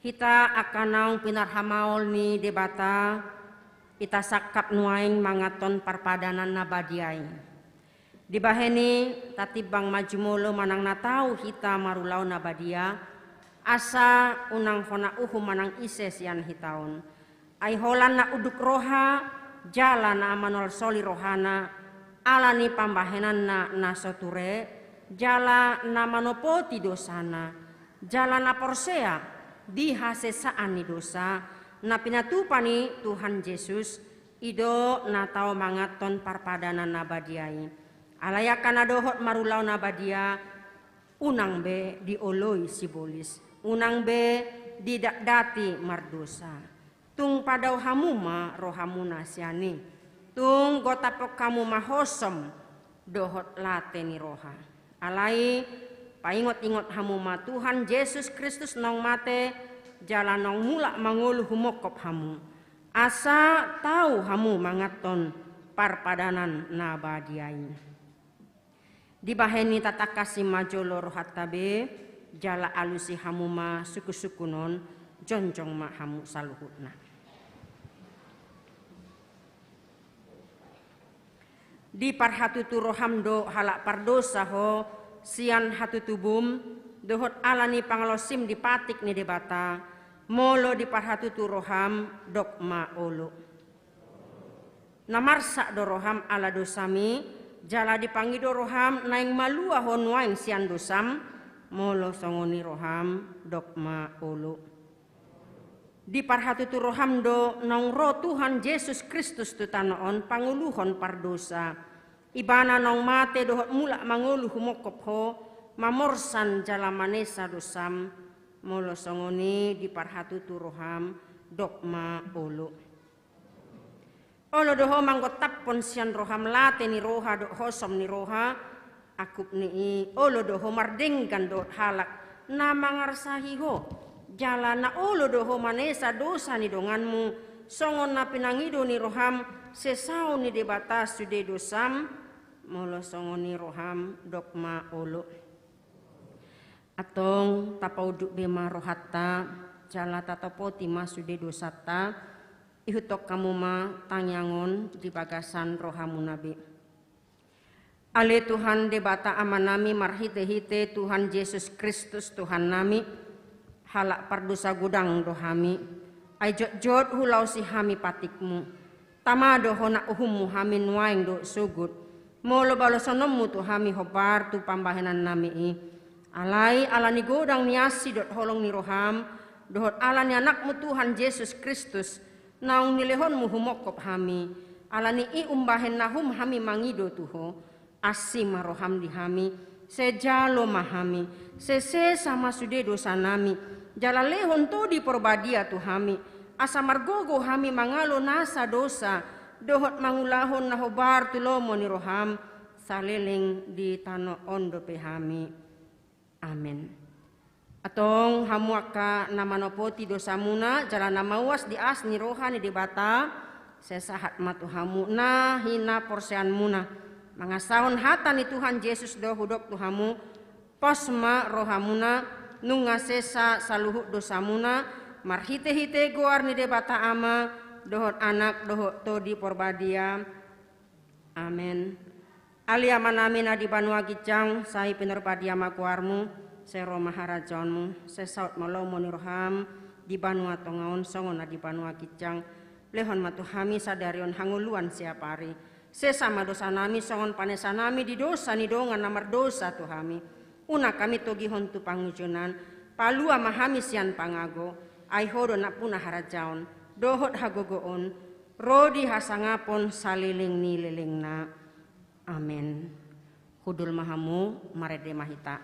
Hita angka naung pinarhamaol ni Debata, hita sangkap nuaeng manganhon parpadanan na badia i. Dibahen i, tatimbang ma jumolo manang na tau hita marulaon na badia, asa unang hona uhum manang ise sian hita on. Ai holan na unduk roha, jala na manolsoli rohana, ala ni pambahenanna na so ture, jala na manopoti dosana, jala na porsea di hasesaan ni dosa, na pinatupa ni Tuhan Jesus, i do na tau manganhon parpadanan na badia i. Alai angka na dohot marulaon na badia, unang be dioloi sibolis, unang be didatdati mardosa. Tung padao hamu ma rohamuna sian i. Tung gotaphon hamu ma hosom dohot late ni roha. Alai paingotingot hamu ma Tuhan Jesus Kristus naung mate, jala naung mulak mangolu humongkop hamu. Asa tau hamu manganhon parpadanan na badia i. Dibahen i tatangkasi ma jolo rohanta be, jala alusi hamu ma sungkunsungkun on, jongjong ma hamu saluhutna. Diparhatutu roham do halak pardosa ho sian hatutubum, dohot ala ni pangalaosim di patik ni Debata, molo diparhatutu roham, dok ma olo. Na marsak do roham ala dosami, jala dipangido roham naeng malua ho nuaeng sian dosam, molo songon i roham, dok ma olo. Diparhatutu roham do naung ro Tuhan Jesus Kristus tu tano on pangoluhon pardosa. Ibana naung mate dohot mulak mangolu humongkop ho, mamorsan jala manesa dosam, molo songon i diparhatutu roham, dok ma olo. Olo do ho manggontaphon sian roham late ni roha dohot hosom ni roha, angkup ni i olo do ho mardenggan dohot halak na mangarsahi ho, Jala na olo do ho manesa dosa ni donganmu, songon na pinangido ni roham, sesaon ni Debata sude dosam, molo songon i roham, dok ma olo. Antong tapaunduk be ma rohanta, jala tatopoti ma sude dosanta, ihuthon hamu ma tangiang on di bagasan rohamuna be. Ale Tuhan Debata Amanami, marhitehite Tuhan Jesus Kristus Tuhannami, halak pardosa godang do hami, ai jotjot hulaosi hami patikmu. Tama do hona uhummu hami nuaeng dohot sogot, molo balosononmu tu hami hombar tu pambahenannami i. Alai ala ni godang ni asi dohot holong ni roham, dohot ala ni Anakmu Tuhan Jesus Kristus, naung nilehonmu humongkop hami, ala ni i umbahen na hum hami mangido tu ho, asi ma roham di hami, sai jalo ma hami, sai sesa ma sude dosanami, jala lehon Tondi Porbadia tu hami, asa margogo hami mangalo nasa dosa, dohot mangulahon na hombar tu lomo ni roham, saleleng di tano on dope hami. Amen. Antong hamu angka na manopoti dosamuna, jala na mauas di asi ni roha ni Debata, sai sahat ma tu hamu na hinaporseaonmuna. Mangasahon hata ni Tuhan Jesus do hudok tu hamu, pos ma rohamuna, nunga sesa saluhut dosamuna, marhitehite goar ni Debata Ama, dohot Anak, dohot Tondi Porbadia. Amen. Ale Amanami na di banua ginjang, sai pinarbadia ma goarmu, sai ro ma harajaonmu, sai saut ma lomo ni roham, di banua tonga on songon na di banua ginjang. Lehon ma tu hami sadari on hangoluan siapari. Sesa ma dosanami songon panesanami di dosa ni dongan na mardosa tu hami. Unang hami togihon tu pangunjunan, palua ma hami sian pangago, ai ho do nampuna harajaon, dohot hagogoon, ro di hasangapon saleleng ni lelengna. Amen. Hundul ma hamu, marende ma hita.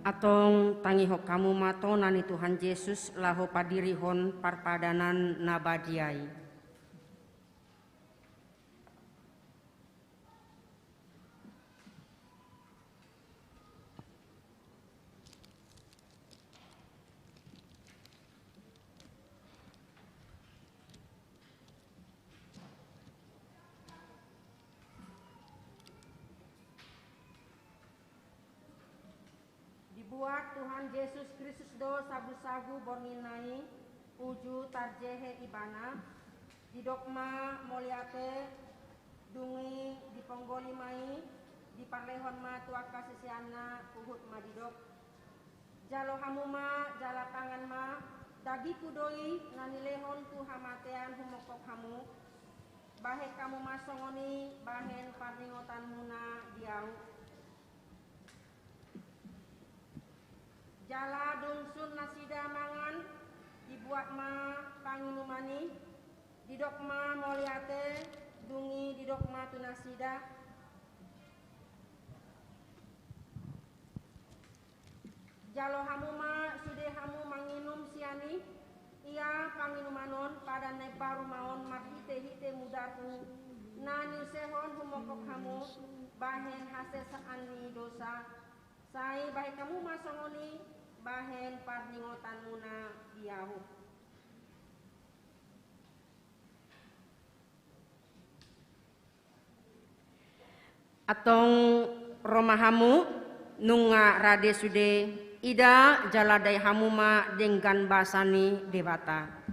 Antong tangihon hamu ma tona ni Tuhan Jesus laho padirihon parpadanan na badia i. Dibuat Tuhan Jesus Kristus do sagusagu borngin na i, uju tarjehe Ibana, didok ma mauliate, dung i diponggoli ma i, diparlehon ma tu angka siseanna, huhut ma didok: Jalo hamu ma, jala tangan ma, dagingku do i na nilehon tu hamatean humongkop hamu, bahen hamu ma songon i bahen parningotanmuna di ahu. Jala dung sun nasida mangan, dibuat ma panginuman i, didok ma mauliate, dung i didok ma tu nasida: Jalo hamu ma sude hamu manginum sian i, ia panginuman on padan na imbaru ma on marhitehite mudarhu, na niusehon humongkop hamu bahen hasesaan ni dosa. Sai bahen hamu ma songon i bahen parningotanmuna di ahu. Antong ro ma hamu, nunga rade sude. Ida jala dai hamu ma denggan basa ni Debata.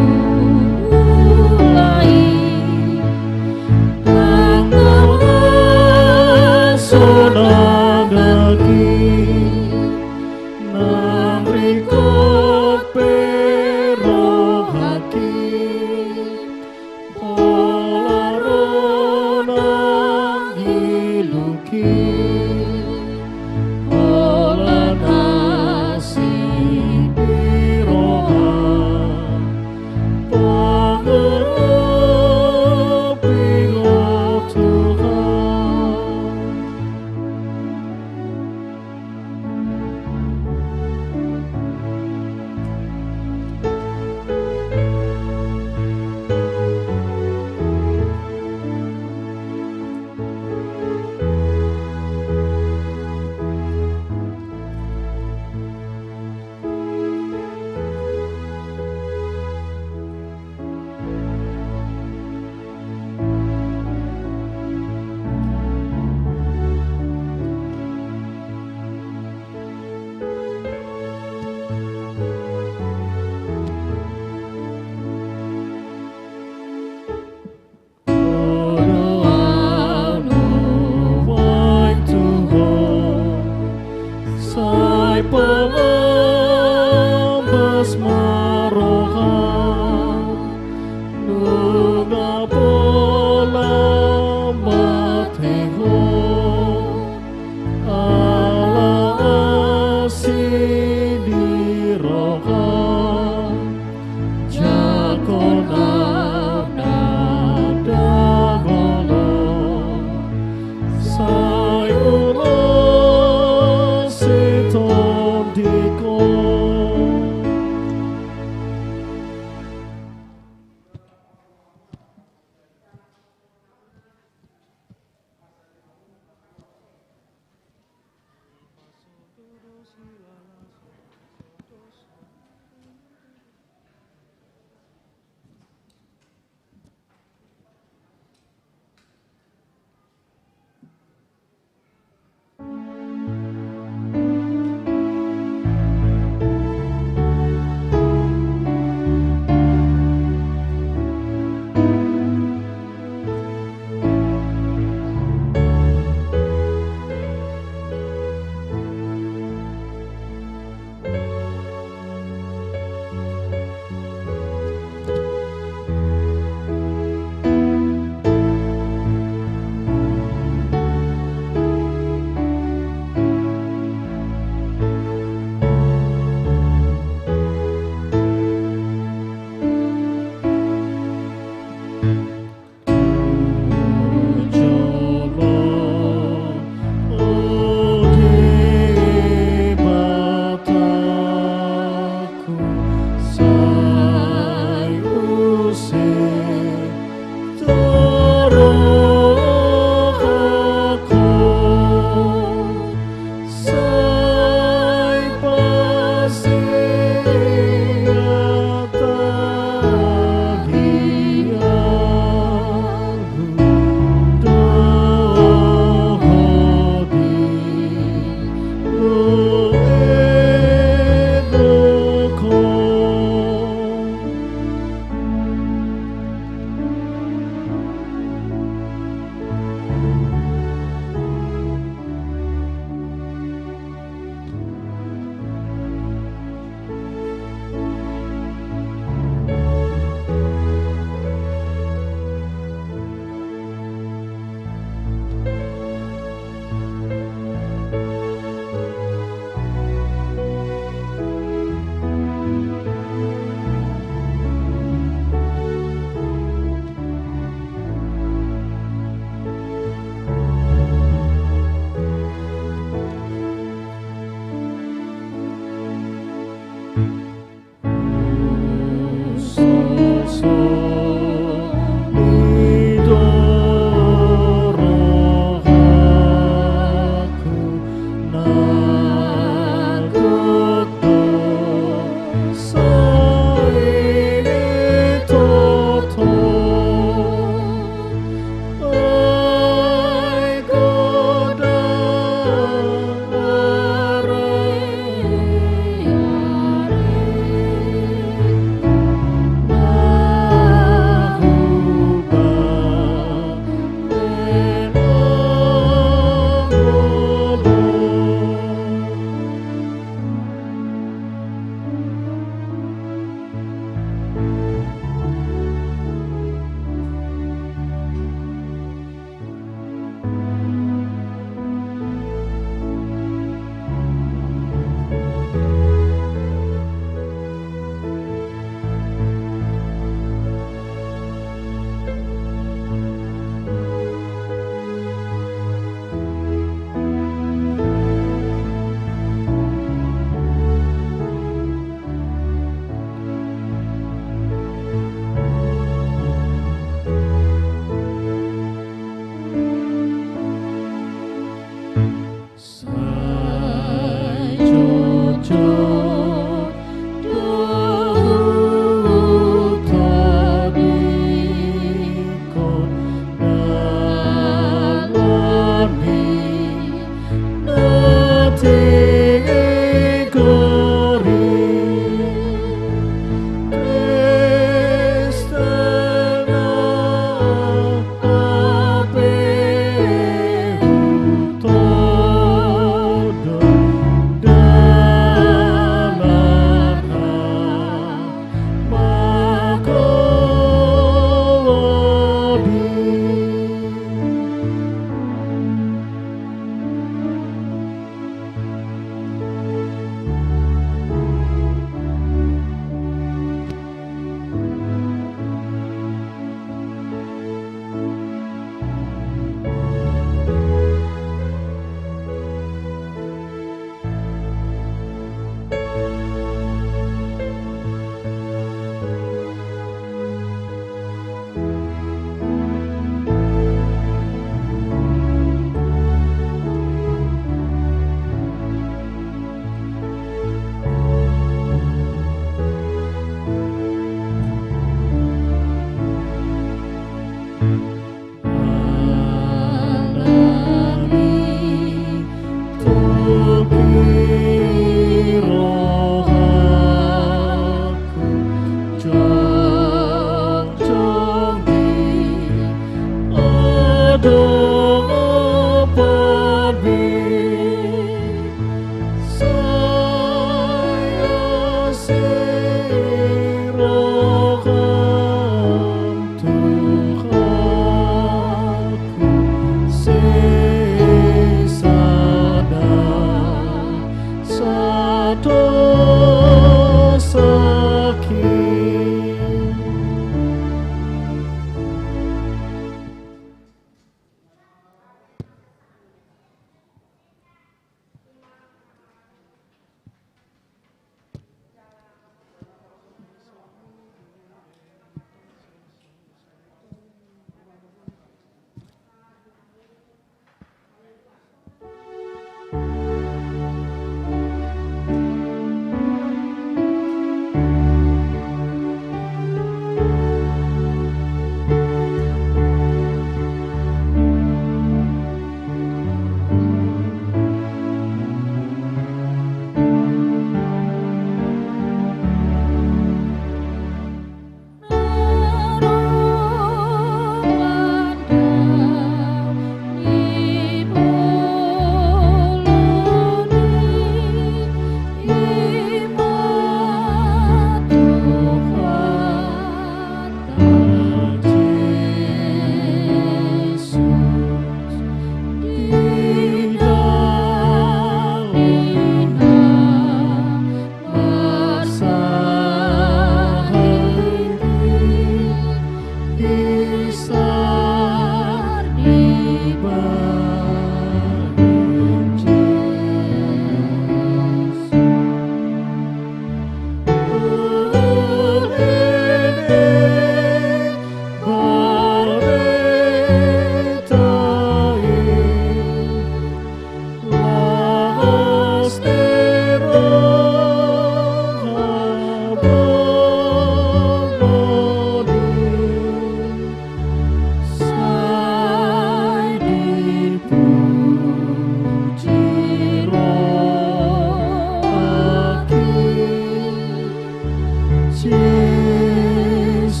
Jesus,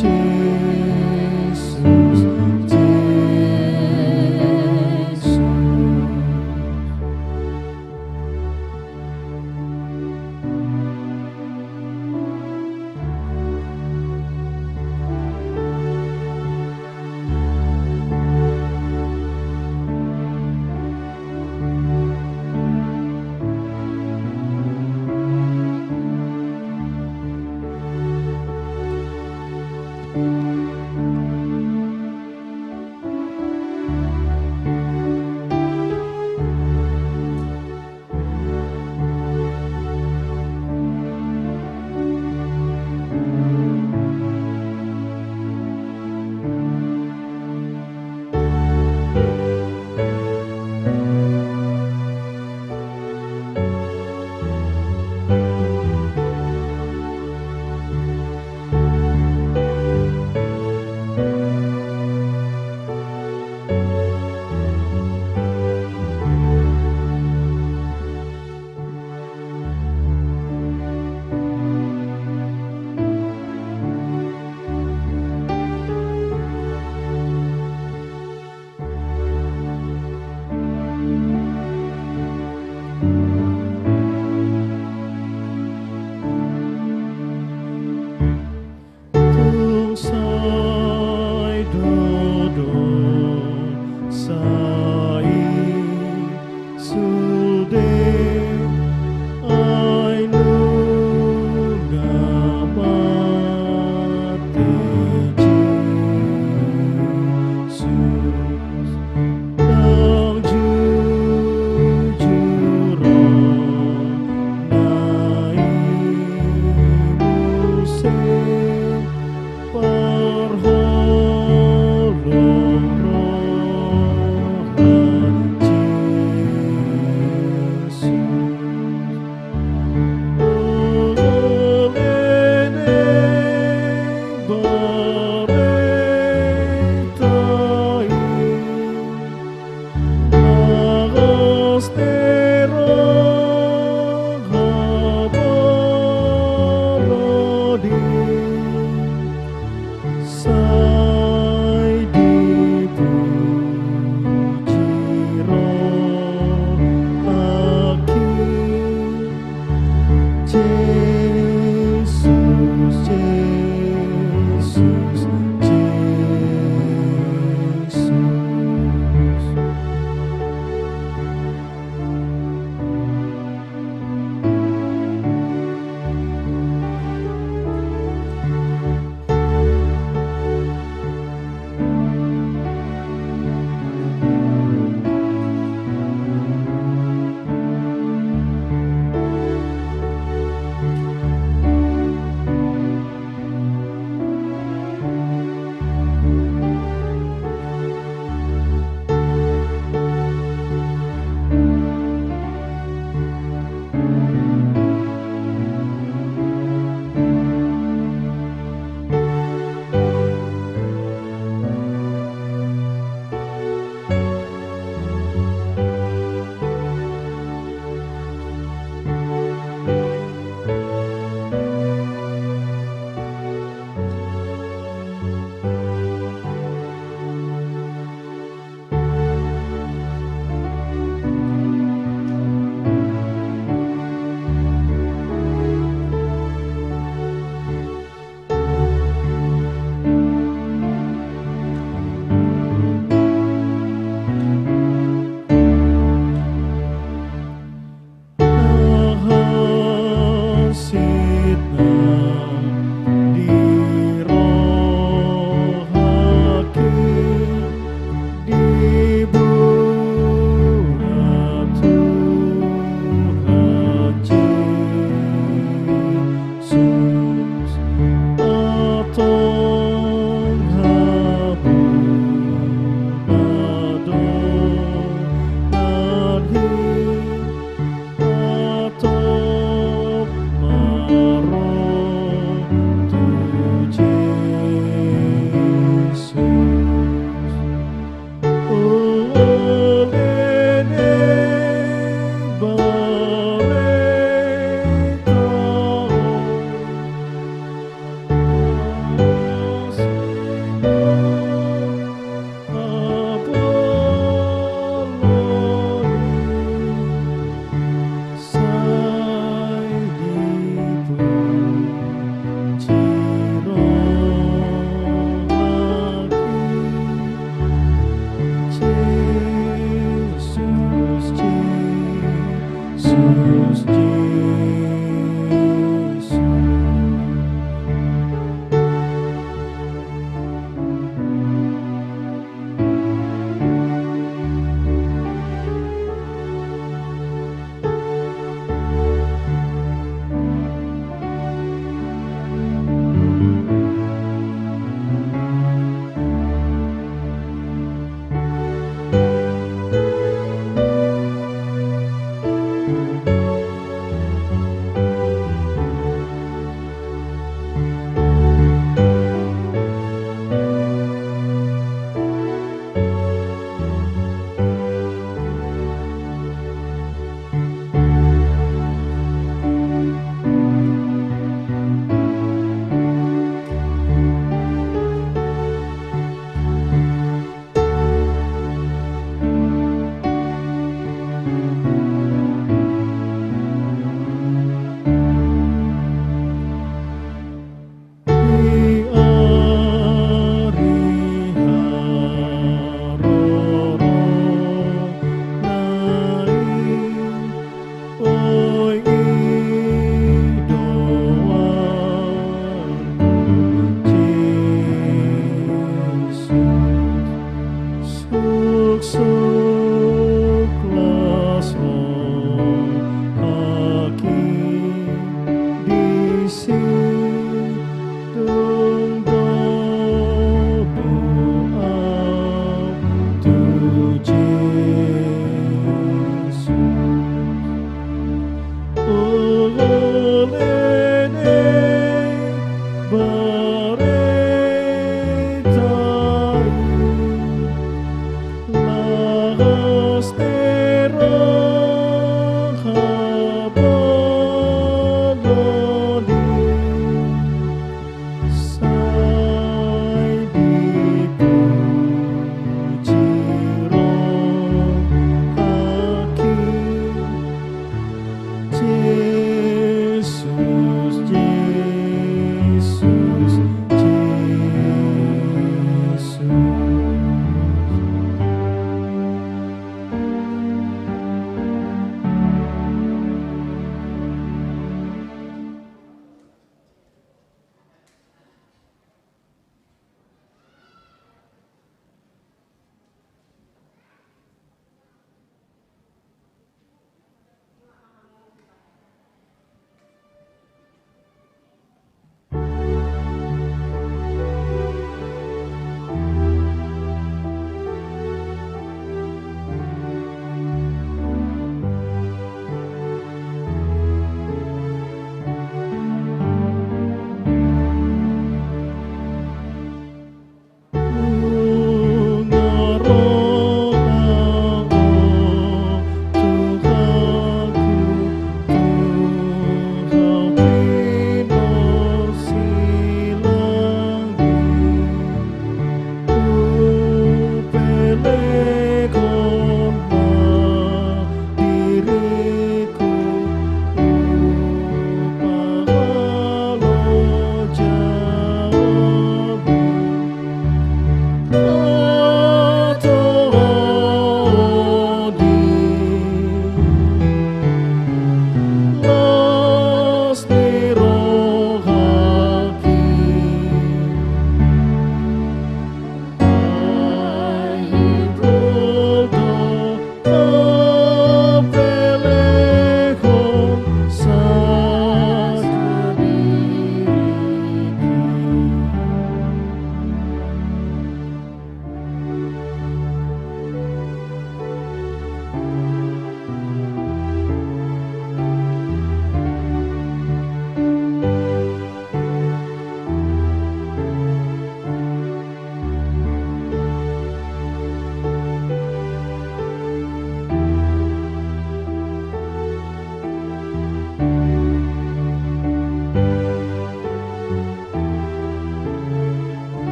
Jesus, Jesus. Tung sai dodon, sai sude, ai nunga mate Jesus. Ndang jujur on na i muse parholong roha Jesus. Poholhon barita i, bagas ni roha balga i.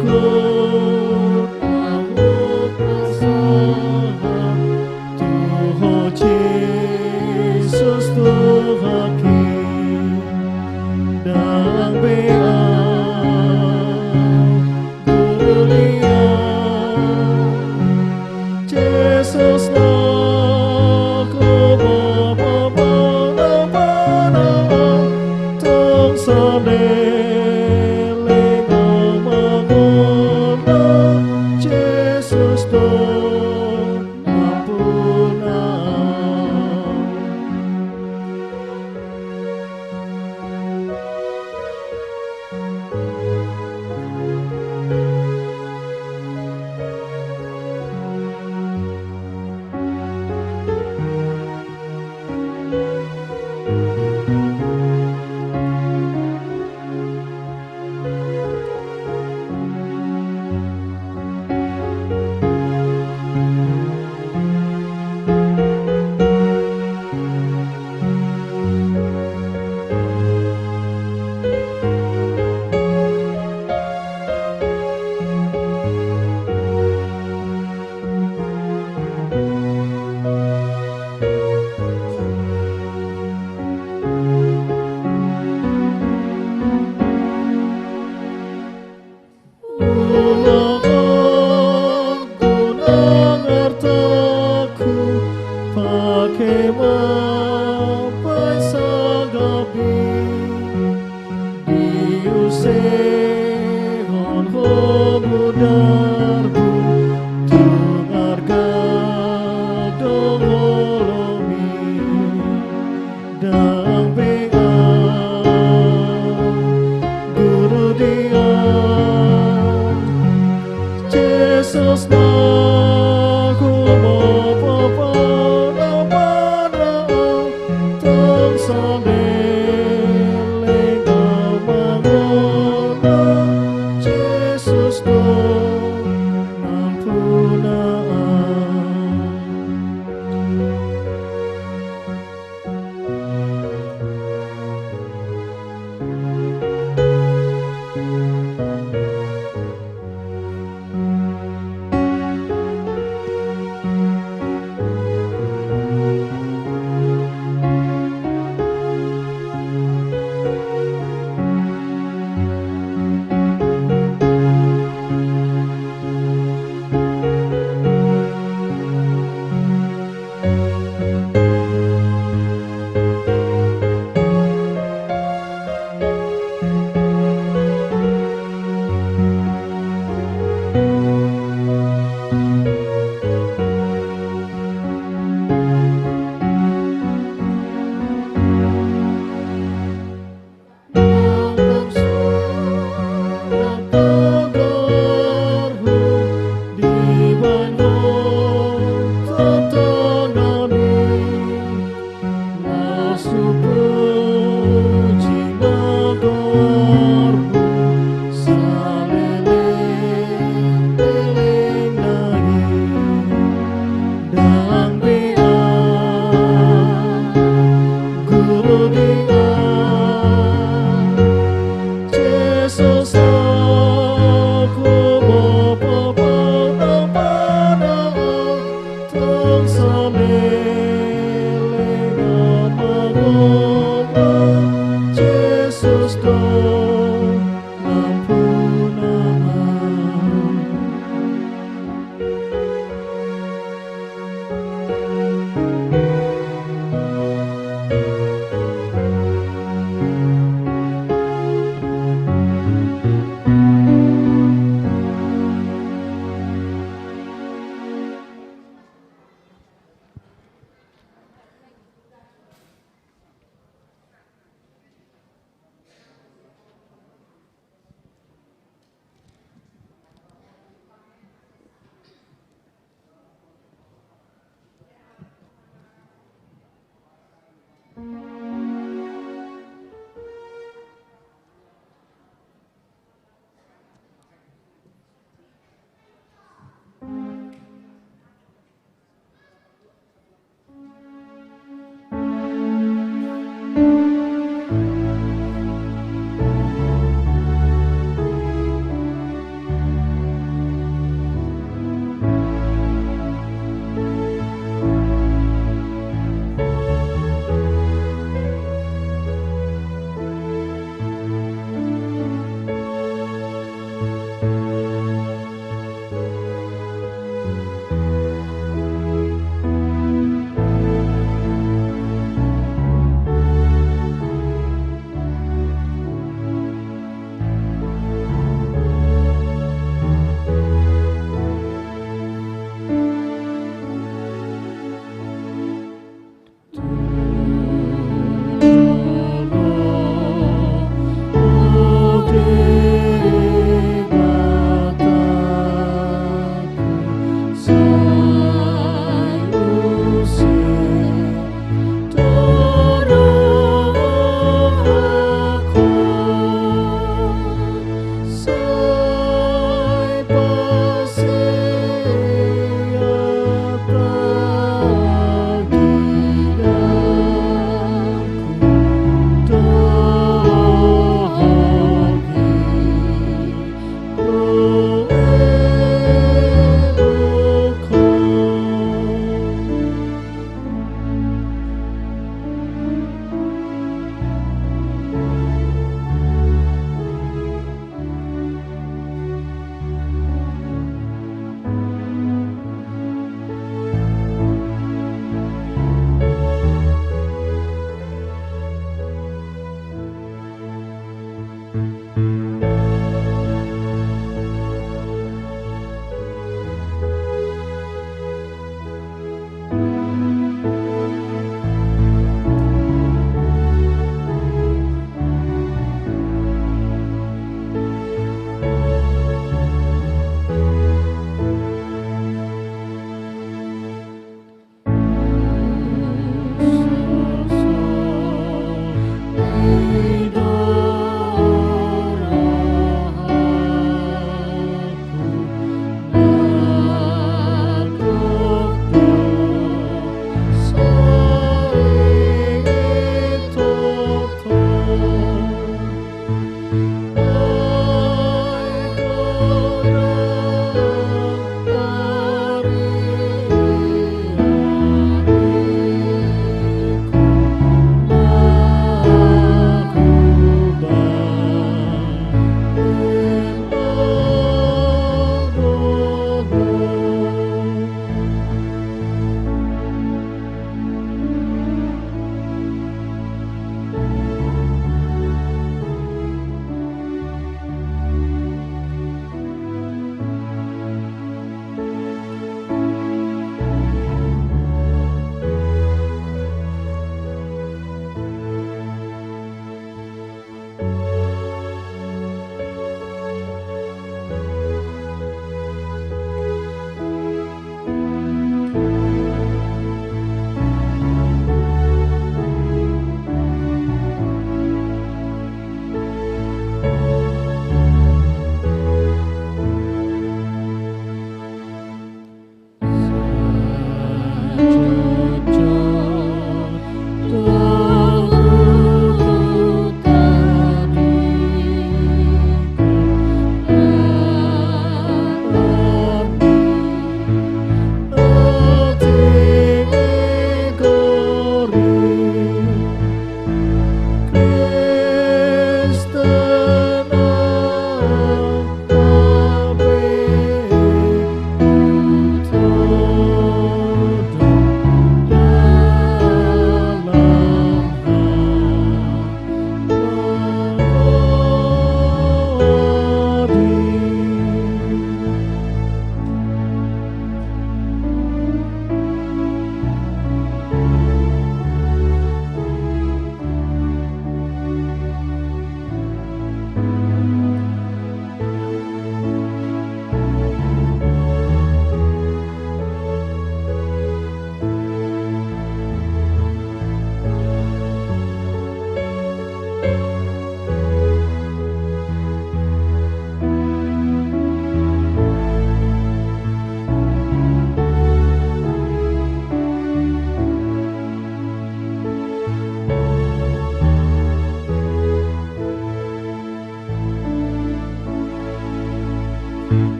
Ho, na hupasahat tu Ho Jesus Tuhanki, ndang be au, Guru di au. Jesus na hupasahat, tong saleleng au mangula, Jesus do nampuna au. Ulaonku nang artangku, pake ma baen sanggabe, diusehon ho mudarmu, tung arga do olomi. Ndang be au, Guru di au. Jesus na hupasahat, tong saleleng au mangula, Jesus do nampuna au.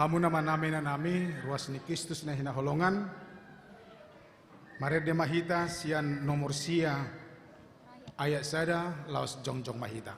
Hamu na manami na nami, ruas ni Kristus na hinaholongan, marende ma hita sian nomor sia, ayat sada, laos jongjong ma hita.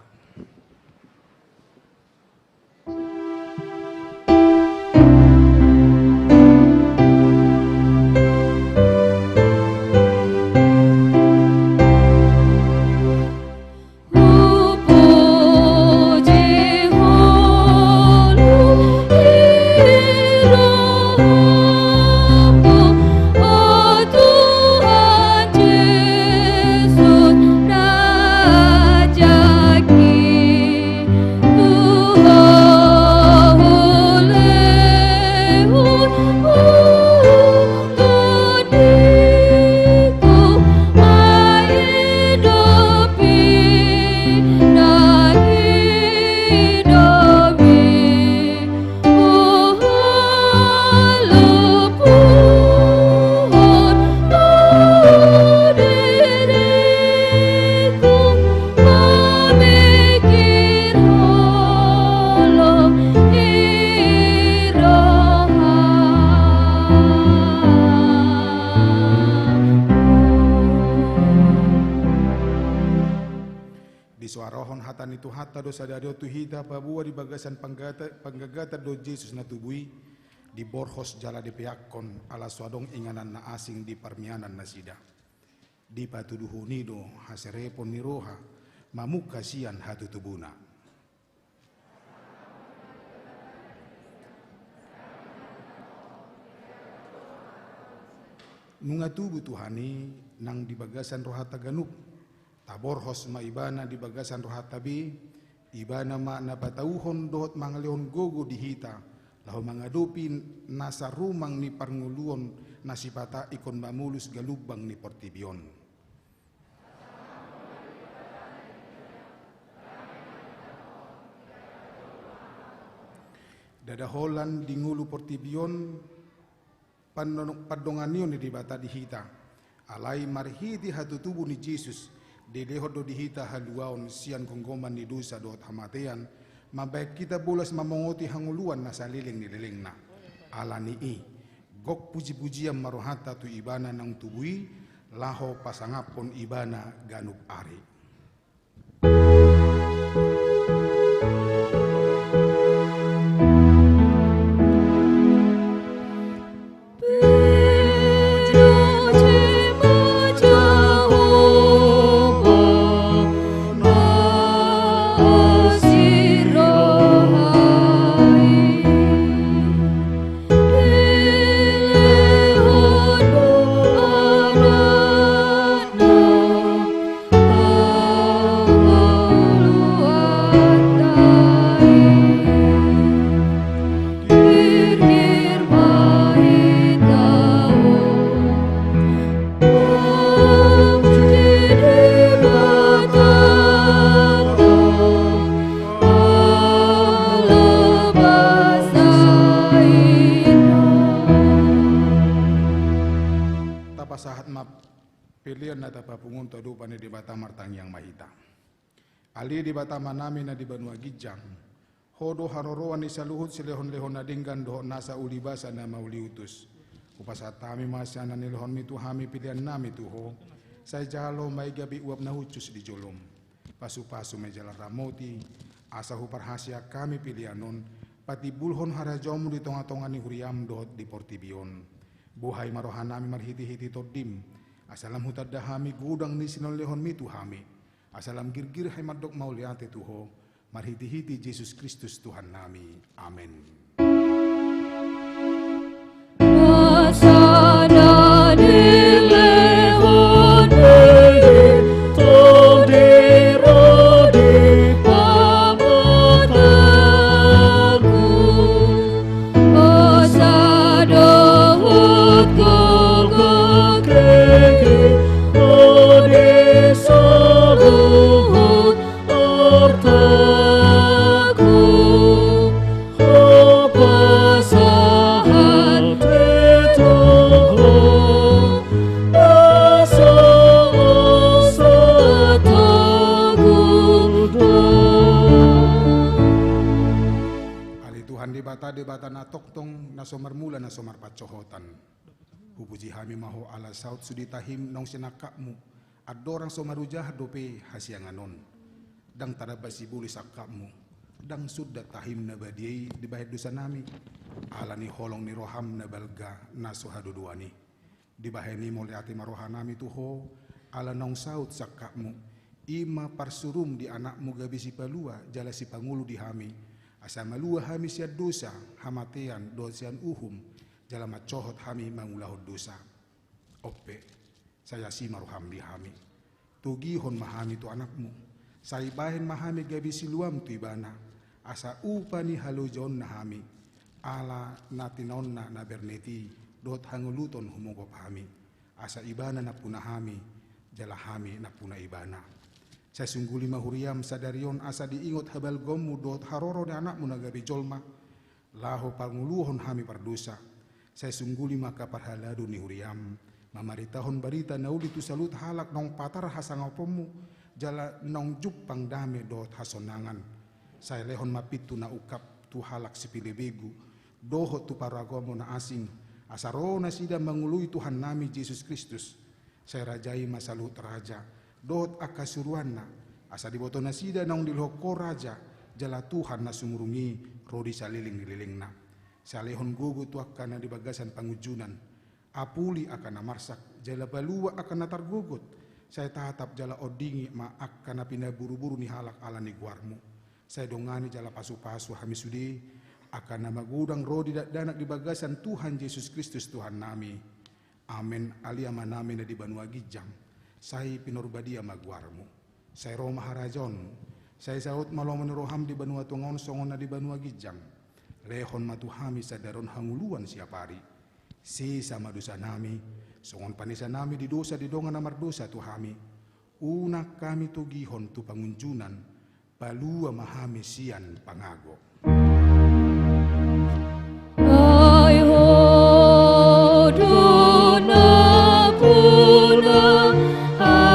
Disoarahon hata ni Tuhanta do sadari on tu hita, paboa di bagasan panggata-, panggagatan dohot Jesus na tubu i, diborhos jala dipeakkon, ala so adong inganan na asing di parmianan nasida. Dipatuduhon i do haserepon ni roha, mamungka sian hatutubuna. Nunga tubu Tuhan i nang di bagasan rohanta ganup, taborhos ma Ibana di bagasan rohanta be, Ibana ma na patauhon dohot mangalehon gogo di hita, laho mangadopi nasa rumang ni parngoluon na sipata ingkon mamolus galumbang ni portibi on. Ndada holan di ngolu portibi on, pando-, pandonganion ni Debata di hita. Alai marhite hatutubu ni Jesus, dilehon do di hita haluaon sian gomgoman ni dosa dohot hamatean, mambahen hita bolas mamongoti hangoluan na saleleng ni lelengna. Ala ni i, gok pujipujian ma rohanta tu Ibana naung tubu i, laho pasangaphon Ibana ganup ari. Tapasahat ma pelean na tapapungu on tu adopan ni Debata, martangiang ma hita. Ale Debata Amanami na di banua ginjang, Ho do haroroan ni saluhut silehonlehon na denggan dohot nasa ulibasa na mauliutus. Hupasahat hami ma sian na nilehonmi tu hami peleannami tu Ho, sai jalo ma i gabe uap na hushus di jolom. Pasupasu ma i jala ramoti, asa huparhaseang hami pelean on patimbulhon harajaonmu di tongatonga ni huriam dohot di portibi on. Buhai ma rohanami marhitehite Tondim, asa lam hutanda hami godang ni silehonlehonmi tu hami. Asa lam girgir hami mandok mauliate tu Ho, marhitehite Jesus Kristus Tuhannami. Amen. Asa dohot gogo keke, ode saluhut artaku, hupasahat hami tu Ho. Debata, Debata na tongtong, na so marmula, na so marpansohotan. Hupuji hami ma Ho ala saut sude tahim naung sinangkapmu, andorang so marujahan dope hasiangan on. Ndang tadamba sibolis sangkapmu, ndang sundat tahim na badia i dibahen dosanami, ala ni holong ni roham na balga na so hadodoan i. Dibahen i mauliate ma rohanami tu Ho, ala naung saut sangkapmu, i ma parsurum di Anakmu gabe sipalua jala sipangolu di hami, asa malua hami sian dosa, hamatean, dohot sian uhum, jala mansohot hami mangulahon dosa. On pe, sai asi ma roham di hami. Togihon ma hami tu Anakmu, sai bahen ma hami gabe siluam tu Ibana, asa upa ni halojaonna hami, ala na tinaonna na bernet i, dohot hangoluton humogop hami, asa Ibana nampuna hami, jala hami nampuna Ibana. Sai sungguli ma huriam sadari on asa diingot habalgaonmu dohot haroro ni Anakmu na gabe jolma, laho pangoluhon hami pardosa. Sai sungguli ma angka parhalado ni huriam, mamaritahon barita na uli tu saluhut halak naung patar hasangaponmu, jala naung jumpang dame dohot hasonangan. Sai lehon ma pintu na ungkap tu halak sipilebegu, dohot tu paragama na asing, asa ro nasida mangoloi Tuhannami Jesus Kristus. Sai rajai ma saluhut raja, dohot angka suruanna, asa diboto nasida naung dilehon Ho raja, jala Tuhan na sumurung i, ro di saleleng ni lelengna. Sai lehon gogo tu angka na di bagasan pangunjunan, apuli angka na marsak, jala palua angka na targogot, sai tatap jala ondingi ma angka na pinaburuburu ni halak ala ni goarmu. Sai dongani jala pasupasu hami sude, angka na magodang ro di dakdanak di bagasan Tuhan Jesus Kristus Tuhannami. Amen. Ale Amanami na di banua ginjang, sai pinarbadia ma goarmu. Sai ro ma harajaonmu. Sai saut ma lomo ni roham di banua tonga on songon na di banua ginjang. Lehon ma tu hami sadari on hangoluan siapari. Sesa ma dosanami, songon panesanami di dosa di dongan na mardosa tu hami. Unang hami togihon tu pangunjunan, palua ma hami sian pangago. Ai Ho do nampuna harajaon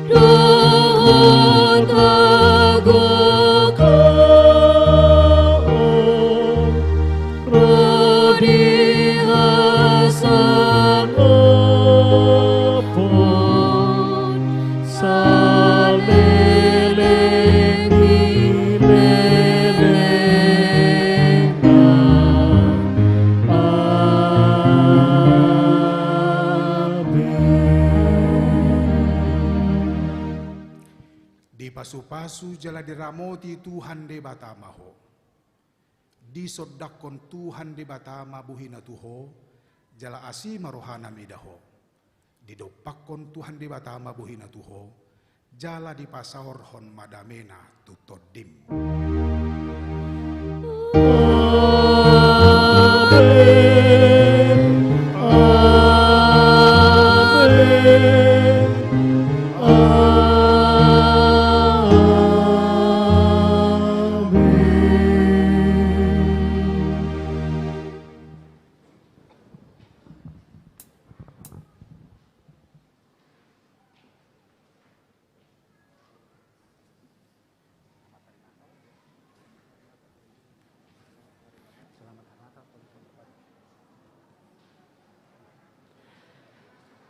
dohot hagogoon, ro di hasangapon saleleng ni lelengna. Amen. Dipasupasu jala diramoti Tuhan Debata ma ho. Disondangkon Tuhan Debata ma bohina tu ho, jala asi ma rohana mida ho. Didompakkon Tuhan Debata ma bohina tu ho, jala dipasaorhon ma damena tu tondim. Amen. Amen. Amen.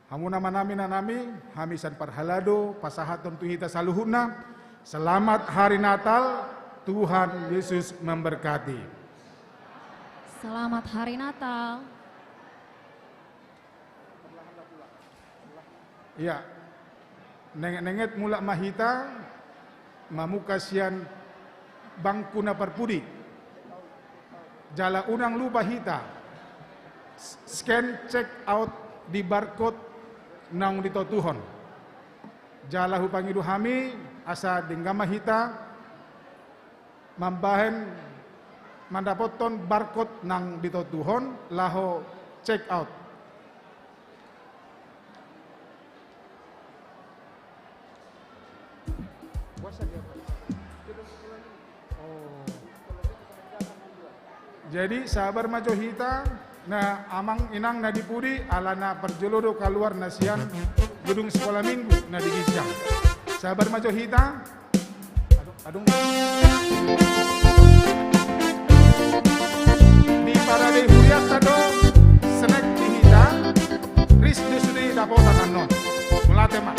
Hamu na manami na nami, hami sian parhalado pasahathon tu hita saluhutna. Selamat Hari Natal, Tuhan Yesus memberkati. Selamat Hari Natal. Ia, nenget-nenget mulak ma hita mamungka sian bangku na parpudi. Jala unang lupa hita scan check out di barcode naung ditotuhon. Jala hupangido hami asa denggan ma hita mambahen mandapothon barcode naung ditotuhon laho check out. Jadi sabar ma jo hita, na amang inang na di pudi, alana parjolo do kaluar na sian gedung sekolah minggu na di ginjang. Sabar ma jo hita. Adong. Di parade hurianta do, senek di hita, ris do sude dapotan annon. Mauliate ma.